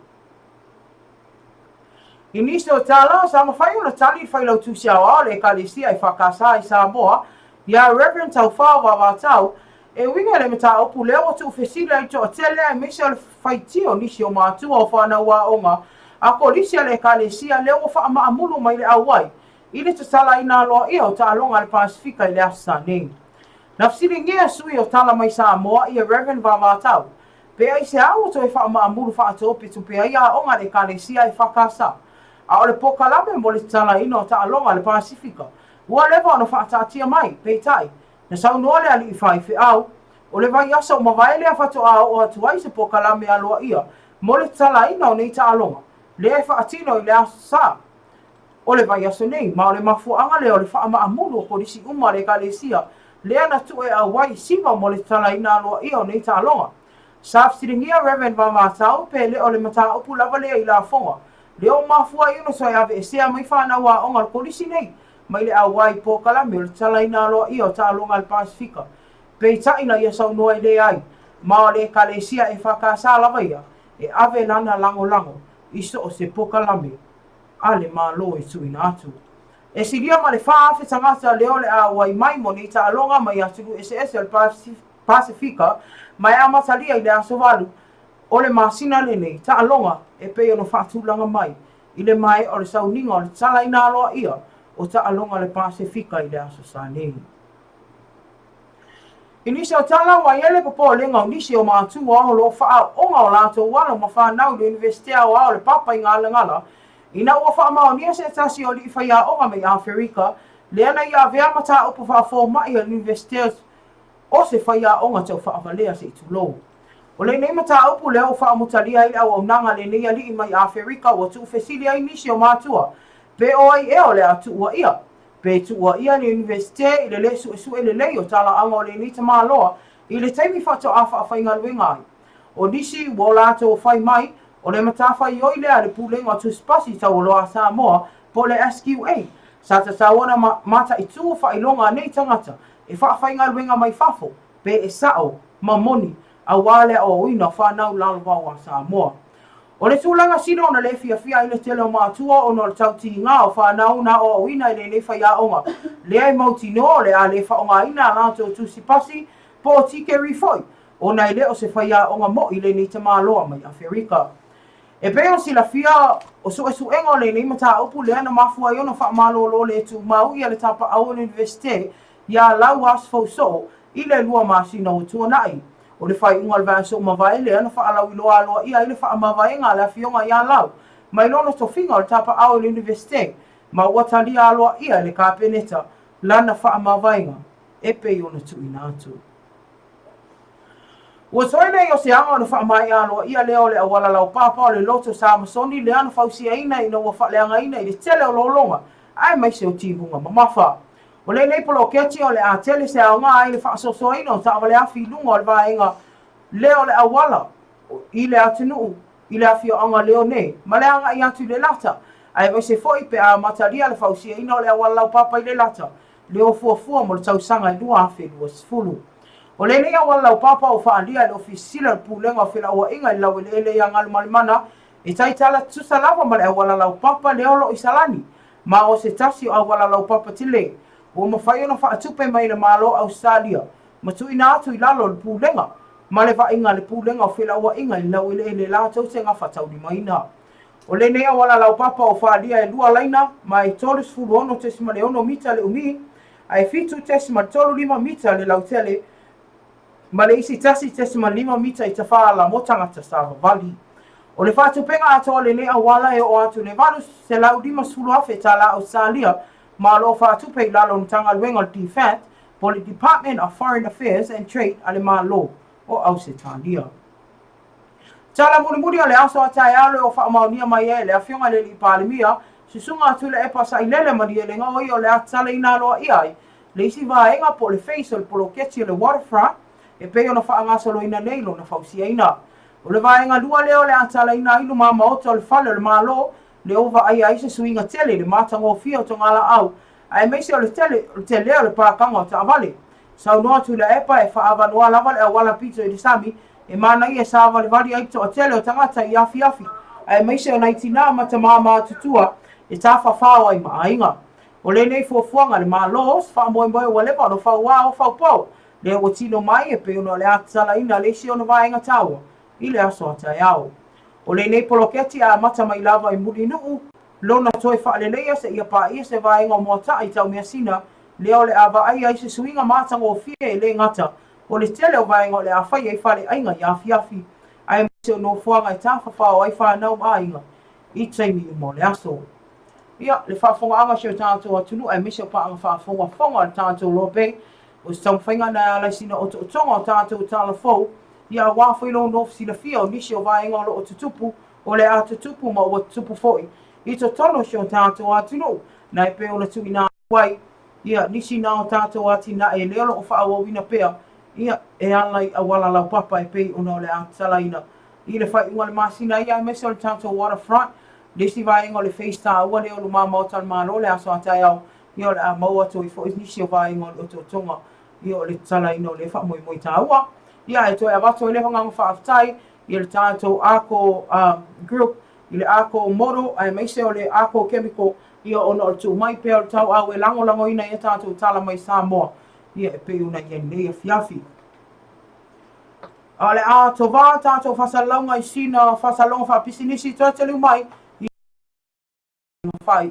I nisi o tala, sa mafai ona tali le Failautusi Aoao o le Ekalesia EFKS i Samoa, ia Rev. Taufao Vavatau, e uiga i le mataupu lea ua tuufesili ai le toatele aemaise o le faitio o nisi o matua o fanau aoga a kolisi a le Ekalesia lea ua faamaamulu mai le auai i le tatalaina aloaia o taaloga a le Pasefika i le Aso Sa nei. Na fesiligia sui o Tala Mai Samoa ia Rev. Vavatau Pe aisea ua toe faamaamulu faatopetope ai aoga a le Ekalesia EFKS, a o le polokalame mo le tatalaina o taaloga a le Pasefika ua leva ona faataatia mai, peitai, na saunoa le alii faifeau, o le vaiaso ua mavae lea faatoa oo atu ai se polokalame aloaia mo le tatalaina o nei taaloga, lea e faatino i le Aso Sa o le vaiaso nei, ma o le mafuaaga lea o le faamaamulu o kolisi uma a le Ekalesia lea na tuu e auai i siva mo le tatalaina aloaia o nei taaloga. Sa fesiligia Rev. Vavatau pe le o le mataupu lava lea i lafoga lea ua mafua ai ona toe aveesea mai fanau aoga o le kolisi nei mai le auai i polokalame o le tatalaina aloaia o taaloga a le Pasefika. Peitai na ia saunoa e leai, ma o le Ekalesia EFKS lava ia e ave lana lagolago i so o se polokalame a le Malo e tuuina atu. E silia ma le 4,000 tagata lea o le a auai mai mo nei taaloga mai atunuu eseese o le Pasefika ma e amatalia i le aso 8 o le masina lenei taaloga e pei ona faatulaga mai i le maea o le sauniga o le tatalaina aloaia o taaloga a le Pasefika i le Aso Sa nei. I nisi o tala ua i ai le popolega o nisi o matua o lo o faaooga o latou alo ma fanau i le Iunivesite Aoao o le Papa i Galagala ina ua faamaonia se tasi o alii faiaoga mai Aferika lea na ia avea mataupu faafomai a le Iunivesite o se faiaoga tau faavalea se i tulou. O lenei mataupu lea ua faaumutalia ai le auaunaga a lenei alii mai Aferika ua tuufesili ai nisi o matua pe o ai ea o le a tuua ia Pe tuuaia le Iunivesite i le le suesue lelei o talaaga o lenei tamaloa i le taimi faatoa faafaigaluega ai. O nisi ua o latou fai mai, o le matafaioi lea a le Pulega o Tusipasi Taualoa a Samoa po o le SQA, sa tatau ona mataitu faailoga a nei tagata e faafaigaluega mai fafo pe e sao ma moni aua le aoaoina o fanau lalovaoa a Samoa. O le tulaga sili ona le fiafia ai le tele o matua ona o le tautiga o fanau na aoaoina i lenei faiaoga lea e mautinoa o le a le faaaogaina a latou tusi pasi po o tikeri foi ona e le o se faiaoga mo'i lenei tamaloa mai Aferika. E pei ona silafia, o suesuega o lenei mataupu lea na mafua ai ona faamalolo le tumau ia le tapaau o le Iunivesite iā Lau Asofou-Soo i le 2 masina ua tuanai. O le faaiuga o le vaiaso ua mavae lea na faalauiloa aloaia ai le faamavaega a le Afioga ia Lau mai lona tofiga o le tapaau i le Iunivesite ma ua talia aloaia e le Kapeneta lana faamavaega e pei ona tuuina atu. Ua toe nei o se aga ona faamaea aloaia lea o le auala laupapa o le Loto Samasoni lea na fausiaina ina ua faaleagaina i le tele o lologa aemaise o timuga mamafa. O lenei poloketi o le a tele se aoga ai le faasoasoaina o taavale afi i luga o le vaega lea o le auala. i le atunuu i le afioaga o Leone ma le agai atu i Lelata, aemaise foi pe a amatalia le fausiaina o le auala laupapa i Lelata, le o fuafua mo le tausaga e 2020. O lenei auala laupapa ua faaalia e le Ofisa Sili o le Pulega o Felauaiga i le Laueleele ia Galumalemana e taitala tutusa lava ma le auala laupapa lea o lo o i Salani, ma o se tasi o auala laupapa tele ua mafai ona faatupe mai e le Malo o Ausetalia ma tuuina atu i lalo o le Pulega ma le vaaiga a le Pulega o Felauaiga i le Laueleele latou te gafataulimaina. O lenei auala laupapa ua faaalia e lua laina ma e 36.6 mita le umi ae 7.35 mita le lautele ma le isi 1.5 mita i tafaala mo tagata savavali. O le faatupega atoa o lenei auala e oo atu i le $850,000 tala Ausetalia ma o lo o faatupe i lalo o le Matagaluega o le DFAT po o le Department of Foreign Affairs and Trade a le Malo o Ausetalia. Tala mulimuli o le aso a taeao lea ua faamaonia mai ai e le Afioga i le Alii Palemia, Susuga a Tuilaepa Sailele Malielegaoi o ia o le a tatalaina aloaia ai le isi vaega po o le phase o le poloketi o le Waterfront e pei ona faagasoloina nei lona fausiaina. O le vaega lua lea o le a tatalaina ai luma maota o le fale o le Malo lea ua vaaia ai se suiga tele i le matagofie o togalaau aemaise o le tele o le tele o le pakaga o taavale. Saunoa Tuilaepa e faaavanoa lava le auala pito i le sami e manaia e sāvalivali ai le toatele o tagata i afiafi aemaise o nai tinā ma tamā matutua e tafafao ai ma aiga. O lenei fuafuaga a le Malo, se faamoemoe ua leva ona fauā o faupau, lea ua tino mai e pei ona o le a tatalaina le isi ona vaega taua i le aso a taeao. O lenei poloketi e amata mai lava i Mulinuu, lona toe faaleleia seia paia se vaega o Moataa i Taumeasina, lea o le a vaaia ai se suiga matagofie e le gata o le tele o vaega o le a fai ai faleaiga i afiafi, aemaise o nofoaga e tafafao ai fanau ma aiga i taimi uma o le aso. Ia, le faafofogaaga a si o tatou atunuu aemaise o paaga faafogafoga a le tatou Loa Bay, o se taumafaiga na e ala i sina otootoga o tatou tala fou, ia aua foi lou nofo silafia o nisi o vaega o lo o tutupu, o le a tutupu ma ua tutupu foi i totonu o si o tatou atunuu, na e pei ona tuuina atu ai, ia, nisi na o tatou atinae lea o lo o faaauauina pea, ia, e ala i auala laupapa e pei ona o le a tatalaina i le faaiuga o le masina ia aemaise o le tatou waterfront, le isi vaega o le phase taua lea o luma maota o le Malo le aso a taeao, ia o le a maua atu ai foi nisi o vaega o le otootoga, ia o le tatalaina o lea faamoemoe taua. Ia ae toe avatu ai le agaga faafetai i le tatou Arco um, Group, i le Arco Motor aemaise o le Arco Chemical, ia ona o le tuu mai pea o le tauau e lagolagoina i a tatou tala mai Samoa, ia e pei ona i ai lenei afiafi. A o le a tovā tatou faasalalauga i sina faasalalauga faapisinisi toe taliu mai i whai.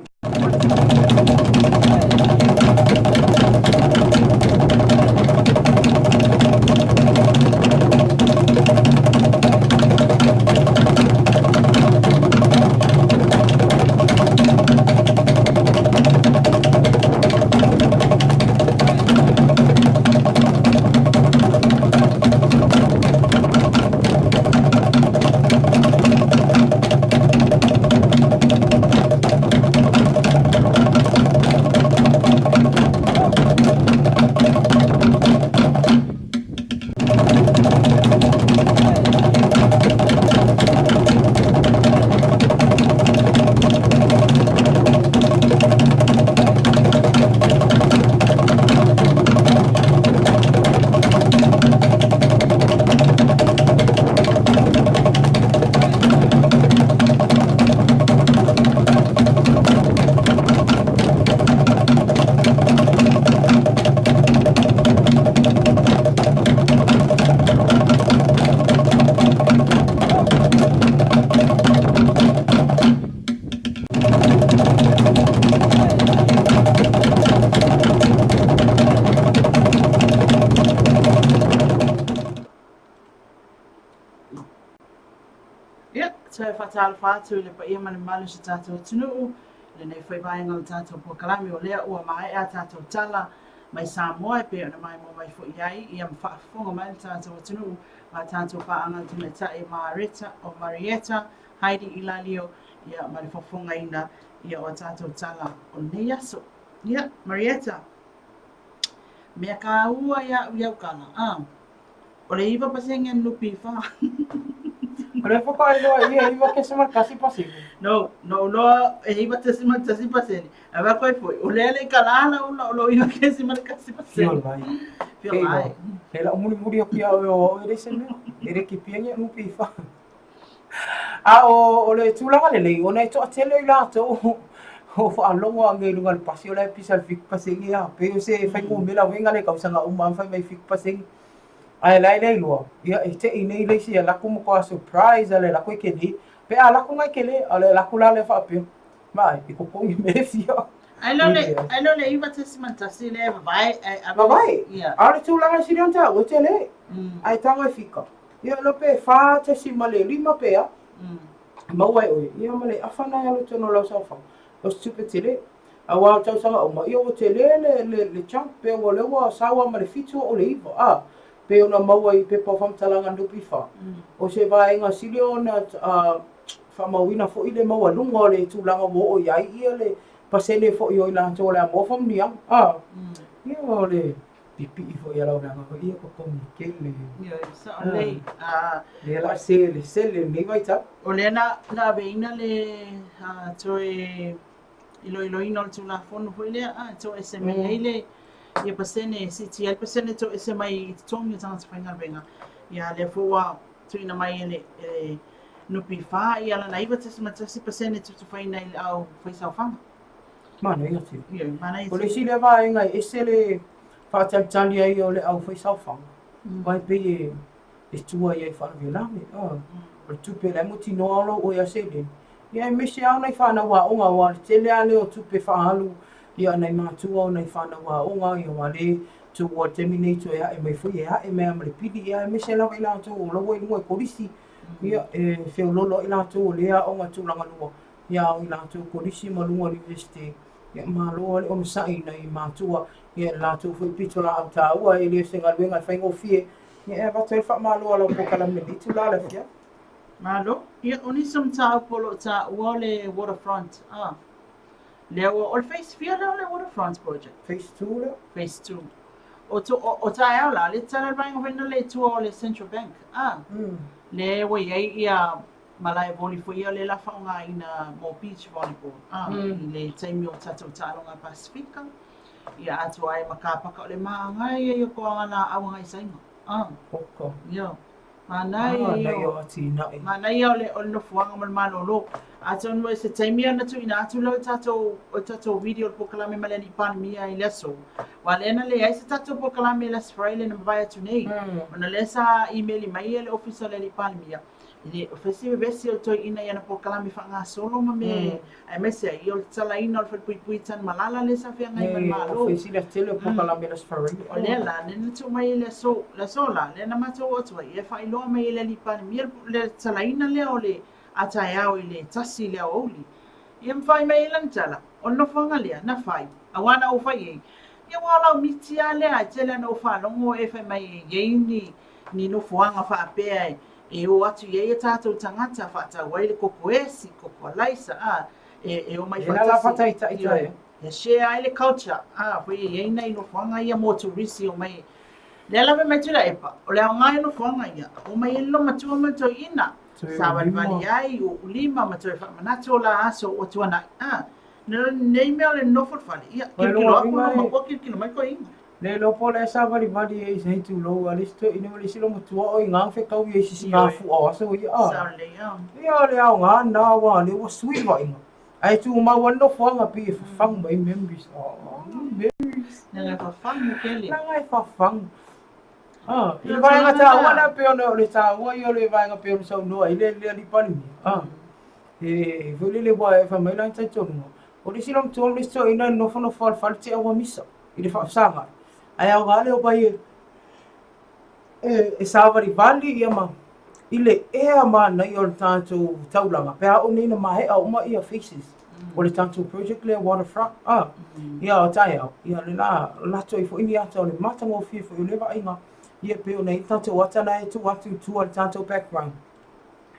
Ia, toe faatalofa atu i le paia ma le mamalu o si tatou atunuu, i lenei foi vaega o le tatou polokalame o lea ua maea a tatou tala mai Samoa e pei ona maimoa mai foi i ai, ia ma faafofoga mai le tatou atunuu ma tatou paaga tamaitai Mareta, o Marieta Heidi Ilalio, ia ma le fofogaina ia o a tatou tala o lenei aso. Ia, Marieta, mea kāua ia au i au kala, a, o le 9% a le NPF. O lea faatoa iloa ai ia 9.1%. No, na ou iloa e 9.1%. Ae vaai atu ai foi, o lea e le i kala lau o lou 9.1%. Fia lai. Fia lai. E lau mulimuli atu ia oe o au e leai se mea. E le kipia ni NPF. A o le tulaga lelei, ona e toatele i latou o faalogo ane i luga o le pasi o la e pisa i le 7% a pei o se fuainumera foi na le tausaga uma lava ma fai mai 7%. Ae la e le iloa, ia e te i nei le isi e alu atu matua surprise a le alu atu e kele. Pe a alu atu na e kele, a o le alu atu la lea faapea, Vaai, e totogi mea e fia. Ai le o le, ai le o le 9.1 lea e vavae, ae ave. Vavae? A o le tulaga e sili ona taua, e tele. Ae tago e fika. Ia iloa pe 4.5 pe a, maua e oe, ia ma le afa na e alu i totonu o lau saofaga. O se tupe tele. Aua o tausaga uma, ia ua tele le, le, le jump, pe ua lea ua sau lava ma le 7 oo i le 9, a, pei ona maua i pepa o faamatalaga a le NPF. O se vaega sili ona faamauina foi le maualuga o le tulaga ua oo i ai ia le pasene foi o i latou o le a maua faamanuiaga. A, ia o le pipii foi a lau leaga ia totogi tele. Ioe, sao lelei. A, lea la sele sele lenei vaitau. O lea na aveina le toe iloiloina o le Tulafono foi lea, a, e toese mai ai le ia pasene e siitia ai le pasene e toese mai i totogi o tagata faigaluega. Ia lea foi ua tuuina mai e le NPF ia lana 9.1% e tutufaina i le au faisaofaga. Manaia tele. Ioe, manaia tele. O le isi lea vaega e ese le faatalitali ai o le au faisaofaga, aua e pei e tua i ai i faalavelave. O le tupe la e mautinoa o lou oe a seleni, ia aemaise lava o nai fanau aoga aua o le tele lava lea o tupe faaalu a nai matua o nai fanau aoga, ia aua le tuua i le taimi nei toe ae mai foi e ae mai lava ma le pili, ia aemaise lava i latou o la ua i luga i kolisi, ia e feoloolo ai latou o lea e aoga tulaga lua, ia a o i latou i kolisi ma luga o le Iunivesite, ia malo lava le onosai i nai matua, ia i le latou foi pitolaau taua, e le o se galuega e faigofie, ia e avatu ai le faamalo a lau polokalame i lenei itula i le afiafi. Malo. Ia, o nisi o mataupu o lo o taua o le waterfront, a. Lea ua, o le phase fia lea o le waterfront project? Phase 2 lea. Phase 2. O, to, o, o taeao la, le tatala le vaega foi lena le i tua o le Central Bank, a. Lea ua i ai ia malae voli foi ia lea o le a faaaogaina mo beach volleyball, a, i le taimi o tatou taaloga Pasefika, ia atoa ai ma kapaka o le māngai ai o toaga laau agai i Saina, a. Oka. Ia. Manaia ia o atinae. Manaia o le o le nofoaga ma le malolo. Atonu o se taimi ona tuuina atu lea o le tatou o le tatou video o le polokalame ma le Alii Palemia i le aso. Aua lea na leai se tatou polokalame last Friday na mavae atu nei. Ona lea sa imeli mai e le Ofisa o le Alii Palemia, e le o fai se vevesi o le toeaina i ana polokalame faagasolo ma mea aemaise ai o le tatalaina o le falepuipui i Tanumalala lea sa feagai ma le Malo. Fai sili tele o polokalame last Friday. O lea la, lea na tuu mai i le aso, le aso la, lea na matou oo atu ai, e faailoa mai e le Alii Palemia le tatalaina lea o le a taeao i le 1 i le aoauli. Ia ma fai mai ai lana tala, o le nofoaga lea, na fai, aua na ou fai i ai, ia ua o lau miti lava lea, e tele lava ina ou faalogo e fai mai e i ai ni, ni nofoaga faapea e, e o atu i ai a tatou tagata faatau ai le koko esi, koko alaisa, a, e, e omai faatasi. Ioe, e share ai le culture, a, foi e i ai nai nofoaga ia mo turisi e omai. Lea lava e mai Tuilaepa, o le aoga o nofoaga ia, omai ai le olomatua ma le toeaina, savalivali ai, uu lima ma toe faamanatu o la aso ua tuanai, a, nei mea o le nofo i le fale, ia, kilokilo atu olomatua, kilokilo mai toeaina. Le iloa po o le savalivali ai se tulou a le isi toeaina ma le isi olomatua o i ina na fetau i ai i se sigafua o aso ia. Sao lelei a. Ia o le aoga lena aua o lea ua sui le vaaiga. Ae tumau lava le nofoaga pei e fafagu mai memories. Oh, memories. Leaga e fafagu tele. Leaga e fafagu. Ah, i le vaega taua lea pei ona o le taua ia o le vaega pei ona saunoa ai le le Alii Palemia. Ah, e foi lele ua e fai mai lana talitonuga. O le isi olomatua ma le isi toeaina e nofonofo lava i le fale tea ua misa i le faafesagai. Ae aoga le omai e e savalivali ia ma i le ea manaia o le tatou taulaga pe a oo nei ina maea uma ia phases o le tatou project lea waterfront a ia o taeao ia le la lato ai foi ni ata o le matagofie foi o lea vaaiga ia pei ona i ai le tatou ata la e tuu atu i tua i le tatou background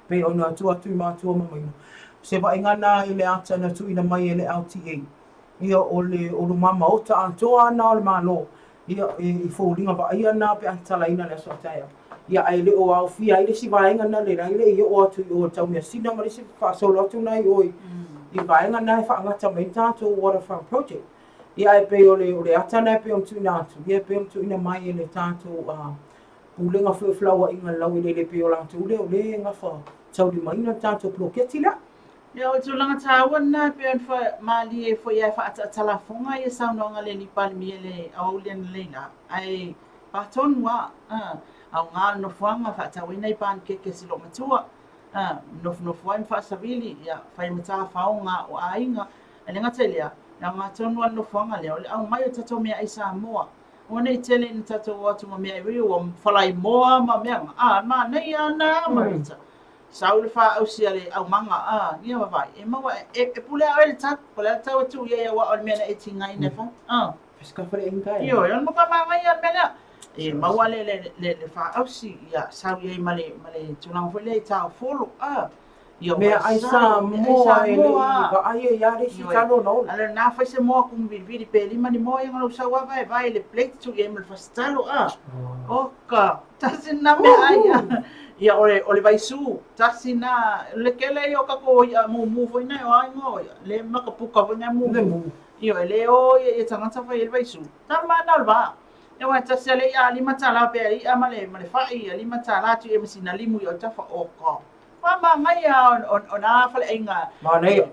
pei ona tuu atu i matua ma maina se vaaiga na i le ata na tuuina mai e le LTA ia o le o luma maota atoa na o le Malo Ia, i foliga vaaia na pe a tatalaina le aso a taeao. Ia, ae le o aofia ai le isi vaega lena le la e le i oo atu i o i le Taumeasina ma le isi faasolo atu lena i o i vaega na e faagata mai ai le tatou waterfront project. Ia, ae pei o le, o le ata lena e pei ona tuuina atu, ia e pei ona tuuina mai e le tatou Pulega foi o Felauaiga i le Laueleele e pei o latou lea o lea e gafa taulimaina le tatou poloketi lea. Ia, o le tulaga taua lena e pei ona malie foi ae faaataatalafoga ia saunoaga a le alii Palemia i le aoauli analeila, ae pā tonu lava, aoga le nofoaga faatau ai nai panikeke a si loomatua, nofonofo ai ma faasavili, ia, fai ma tafaoga o aiga. Ae le gata i lea, e aoga tonu lava le nofoaga lea, o le aumai o tatou meaai Samoa. Aua ne i tele ina tatou o atu ma meaai foi ia ua falaimoa ma mea na, a, manaia lava na, Marita. Sau le faausi a le aumaga, a, ia vaavaai, e maua, e pule lava oe i le tau, po o le a le tau e tuu i ai aua o le mea na e tigaina e fai, a. Ioe, o le matua manaia le mea lea. E maua le, le, le, le faausi, ia, sau i ai ma le, ma le tulaga foi lea i taofolo, a. Ia, Meaai Samoa e le i vaai ai lava le isi talo ona ola. A o lena fai se moa kumuvilivili pe lima ni moa ia ona lou sau lava vaevae i le plate tuu i ai ma le fasitalo, a. Oka, tasi lena meaai. Ia, o le, o le vaisu, tasi lena, o le tele ia o tatou i'a mumu foi na e o a igoa o i'a, le makapuka foi na e mumu. Ioe, le o ia tagata fai ai le vaisu. Tama na o le va. Aua e tasi a le i'a $5 pe a i'a ma le ma le fa'i ia $5 atu i ai ma sina limu i autafa. Oka. Ua manaia o nā faleaiga. Manaia.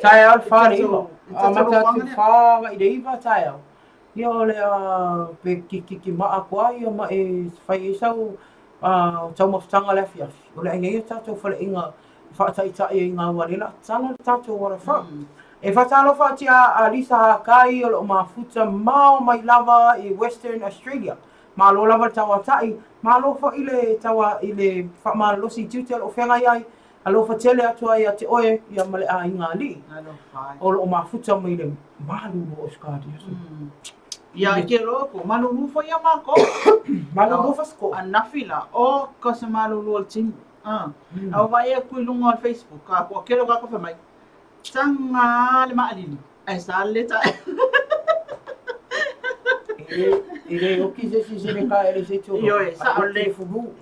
Taeao le fa i le iva. Amata atu i le fa agai i le iva taeao. Ia o le a pe kikiki ma'a atu ai ia ma e fai ai sau taumafataga le afiafi. O le a i ai a tatou faleaiga e faataitai ai i ngā wā lea o le a tatala le tatou waterfront. E faatalofa atu ia a Lisa Hakai o lo o mafuta mao mai lava i Western Australia. Malo lava le tauatai, malo foi le taua i le faamalolosi i tiute o lo o feagai ai. Alofa tele atu ai ia te oe ia ma le aiga alii o lo o mafuta mai le malulu o Ausetalia. Ia i ke loko, malulu foi ia mākou. Malulu fasikoʻo. Anafi la, o ka se malulu o le timu. A ua vaai aku i luga o le Facebook, a ua kele o kākou fai mai, taga le maʻalili, ae sa le tae. E le oki se isi se ka e le se tolo. Ioe, sao lelei.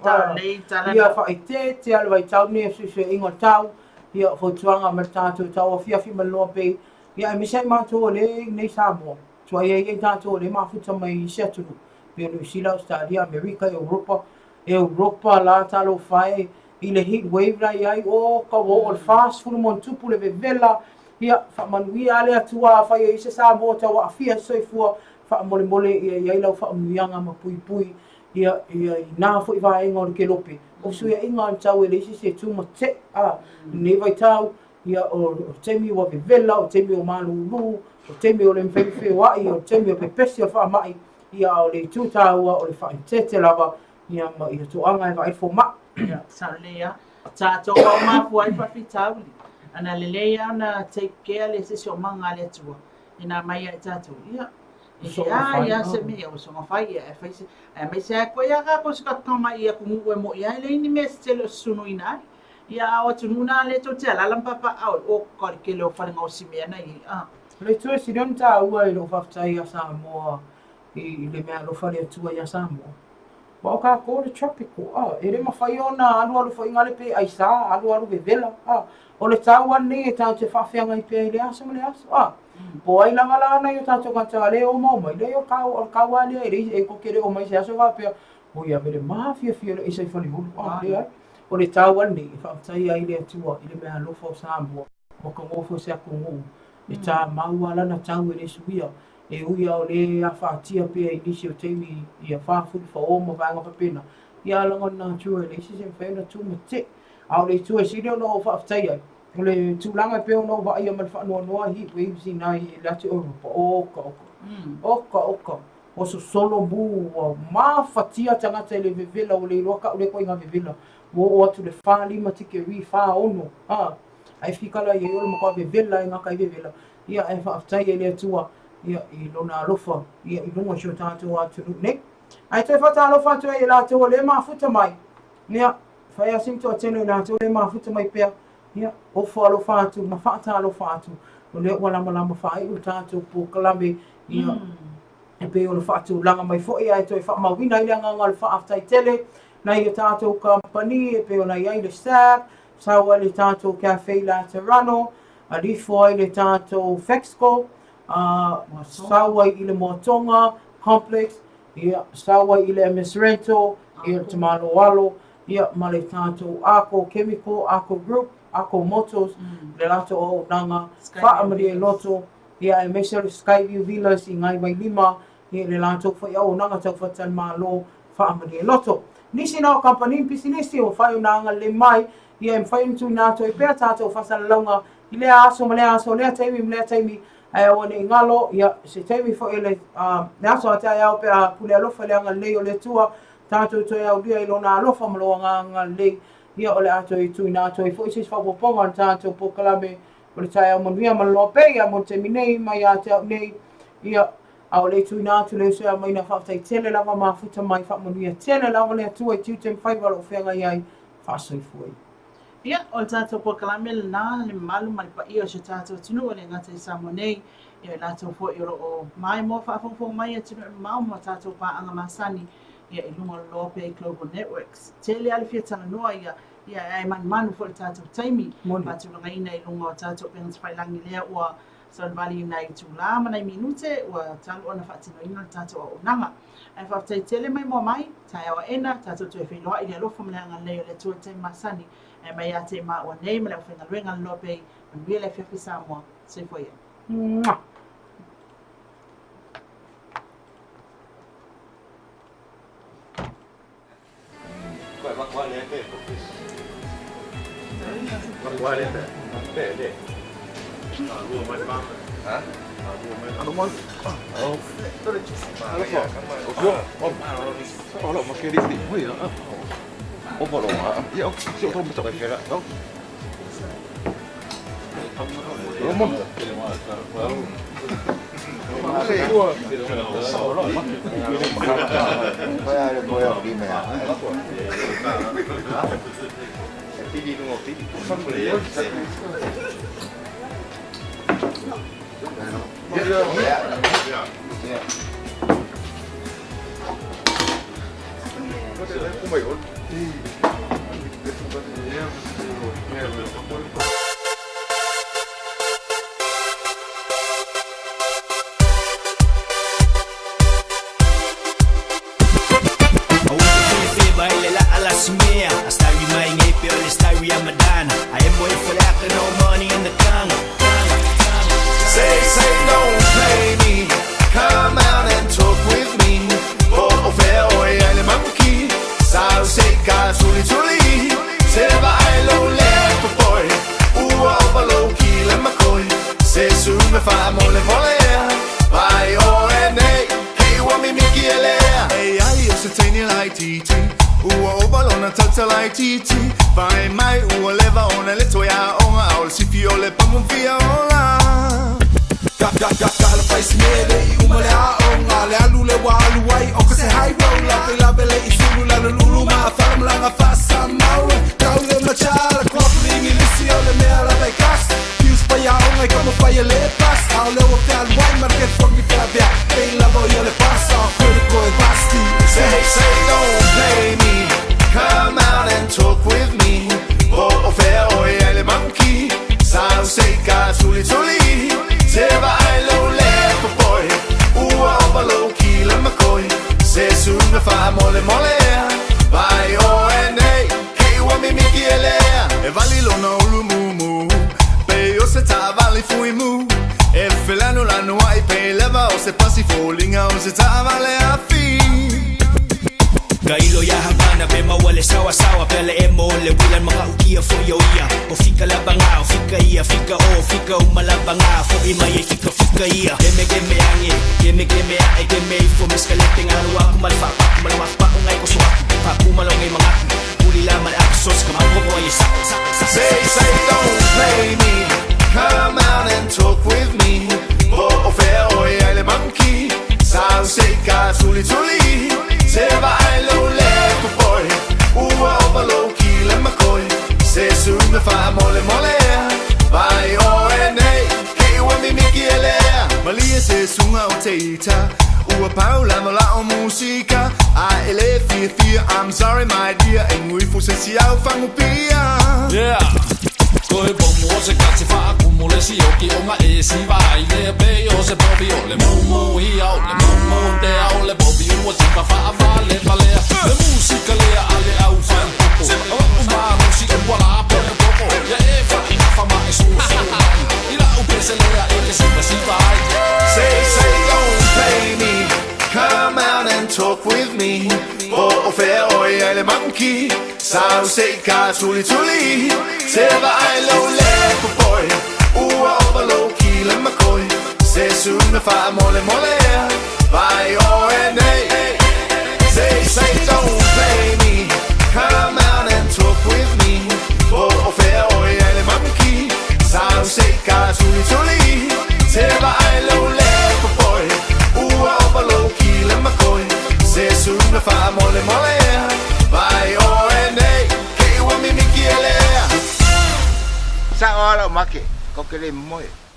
Sao lelei tala. Ia faaeteete a le vaitau nei o suesueina o le tau, ia fautuaga ma le tatou tauafiafi ma le loa pei, ia aemaise ai matou o lea i nei Samoa, tuai ai ai tatou o lea e mafuta mai i isi atunuu, pei o Niu Sila, Ausetalia, Amerika, Europa, Europa la talofa e i le heat wave la i ai, o ka ua oo i le 40 ma ono tupu le vevela, ia faamanuia lava le Atua afai e i ai se Samoa tau aafia i se soifua, faamolemole ia i ai lau faamanuiaga ma puipui ia ia i na foi vaega o le kelope, o fesuiaiga o le tau e leai se isi e tu ma tetee a i lenei vaitau, ia o le taimi ua vevela, o le taimi ua malulu, o le taimi ua le mafai ona feoai, o le taimi o le pepesi o le faamai, ia a o le itu taua o le faaeteete lava ia ma ia toaga e vaai le fomai. Ia, sao lelei lava. Tatou ao mafua ai le faafitauli. Ana lelei lava ona take care le siosiomaga a le Atua ina mai ia i tatou, ia, e leai lava se mea, ua soona fai, ia, e fai se, aemaise lava koe ia tatou se tatou tama i atunuu e mo'i lava e leai ni mea se tele o susunuina ai. Ia, a o atunuu na lea tou te alaala ma papaaao ai, oka le tele o fale gaosi mea na i ai, a. O le itu e sili ona taua i lou faafetai ia Samoa i le meaalofa a le Atua ia Samoa, aua o tatou o le tropical, a, e le mafai ona alualu foi gale pe aisa, alualu vevela, a. O le tau lava lenei e tatou te faafeagai pea i lea aso ma lea aso, a. Po o ai lava la nai o tatou tagata lea e omai mai, leai o le kau lava lea e leai, e tou te le omai i se aso faapea, oi ave le mafiafia o le aisa i Faleolo, a, leai. O le tau lava lenei e faafetaia ai le Atua i le meaalofa o Samoa, ua tagofo i se atunuu e tamau lava lana tau e le suia, e ui lava o lea e afatia pea i nisi o taimi ia fafulifao ma vaega faapena, ia a laga o le natura e leai se isi e mafai ona tu ma tetee. A o le itu e sili ona ou faafetai ai, o le tulaga e pei ona ou vaaia ma le faanoanoa heat waves i nai le atu Europa, oka oka, oka oka, ua sosolo mu, ua mafatia tagata i le vevela, ua le iloa kau lea ituaiga vevela, ua oo atu i le 45 tikeri, 46, a, ae fikala i ai o le matua vevela e gata ai vevela, ia ae faafetai ai le Atua ia i lona alofa ia i luga o si o tatou atunuu nei. Ae toe faatalofa atu ai i latou o lea e mafuta mai, ia, fai lava si toatele o i latou lea e mafuta mai pea, ia, ofo alofa atu ma faatalofa atu, o lea ua lamalama faaiu le tatou polokalame, ia, e pei ona faatulaga mai foi ae toe faamauina ai le agaga o le faafetai tele. nai o tatou kamupani e pei ona i ai le SAB, sau ai le tatou Cafe Laterano, alifo ai le tatou Fexco, sau ai i le Moatonga Complex, ia, sau ai i le MS Rental, ia, le Tamaloalo, ia, ma le tatou Arco Chemical, Arco Group, Arco Motors, le latou auaunaga faamalie loto, ia, aemaise o le Skyview Villas i Gaivailima, ia, le latou foi auaunaga tau faletalimalo faamalie loto. Nisi na o kamupani ma pisinisi ua mafai ona agalelei mai, ia, e mafai ona tuuina atu ai pea tatou faasalalauga i lea aso ma lea aso, lea taimi ma lea taimi, ae aua ne i galo, ia, se taimi foi o le, le aso a taeao pe a pule alofa i le agalelei o le Atua, tatou toe aulia i Lona alofa ma Lona agalelei, ia, o le a toe tuuina atu ai foi se isi faaopoopoga o le tatou polokalame o le taeao manuia ma le loa pei a mo le taimi nei mai ia te au nei, ia, a o le i tuuina atu le uso ia Maina, faafetai tele lava mafuta mai, faamanuia tele lava le Atua i tiute ma faiva o lo o feagai ai, faasoifua ia. Ia, o le tatou polokalame lena, le mamalu ma le paia o si o tatou atunuu e le gata i Samoa nei, ia i latou foi o lo o maimoa faafogafoga mai i atunuu e mamao ma tatou paaga masani, ia i luga o le Loa Pay Global Networks. Tele lava le fia talanoa ia, ia ae manumanu foi i le tatou taimi faatulagaina i luga o tatou upega tafailagi lea ua savalivali i nai itulā ma nai minute ua talu ona faatinoina le tatou auaunaga. Ae faafetai tele maimoa mai, taeao aena, tatou toe feiloai i le alofa ma le agalelei o le Atua i le taimi masani. Ae mai ia te maua nei ma le aufaigaluega a le Loa Bay, manuia le afiafi Samoa. Soifua ia. Mwah! Say, say, don't play me. Come out and talk with me. Po o fea oe ai le mamuki. Sau se ka tuli tuli. Se va ai lo le popoi. Ua o lo ki le makoi. Se su me fa mole mole. Vai o e nei. Hei ua mi miki ele. Ei ai o se teini lai titi. Ua o balona tata lai titi. Vai mai ua leva ona le toia onga au le sifi o le pamumfia ola. Ga ga ga ga la face me le i uma le aonga le alu le wa alu ai o ka se high roller pe la vele i sulu la lulu ma fala malanga fa sa mau tau le machala kwa plingi lisi o le mea la vai gas Fuse pa ya onga i kama pa ya le pas Au le wa fea luai market fongi fea vea Pe la vo ia le pas Au critical e vasti Say, say, don't play me Come out and talk with me Po o fea oe ai le monkey Sau se ka tuli tuli Se va ai lo le popoi Ua o va lo ki le makoi Se su me fa mole mole Vai o e nei Hei ua mi miki ele E vali lona ulu mumu Pe o se ta vali fui mu E felanu lanu ai pe leva o se pasi folinga o se ta vale a fi Kailo ya habana be mawale sawa sawa pele e mo le wilan mga ukia fo yo ia o fika labanga o fika ia fika o fika umalabanga fo ima ye fika fika ia geme geme ange geme geme ae geme ifo miskalete nga luwa kumalfa pa kumalwa pa ungay ko suwa pa kumalongay mga uli laman aksos kamangko ko ay sa sa sa Say, say, don't play me Come out and talk with me Po o fea oe ai le monkey Sau se ka tuli tuli Se va ai lo le popoi Ua o va lo ki le makoi Se su me fa mole mole Vai o e nei Hei ua mi miki ele Malie se suga o teita Ua pau lava la o musika A e le fiafia I'm sorry my dear E ngui fu se si au fangupia Yeah. Koe bomu o se katsi faakumu le sioki onga e siva ai le pe o se bobi o le mumu ia o le mumu te o le bobi ua sipa faava le valea le musika lea a le au fai popo o uma musi ua la popo popo ia e fa ina fa ma e su su mai i la u pese lea e ke sipa sipa ai. Say, say, don't play me. Come out and talk with me. Po o fea oi ai le monkey Sau se ka tuli tuli. Se va ai lo le po boy. Ua over low key le makoi Se suna fa mole mole. Vai o e Say, say, don't play me. Come out and talk with me. Po o fea oi ai le monkey Sau se ka tuli tuli. Se va ai lo le po boy. Ua over low key le makoi Se suna fa mole mole. Vai o e nei Ke ua mimiki e lea. Sa o ala o make, ko ke le moe.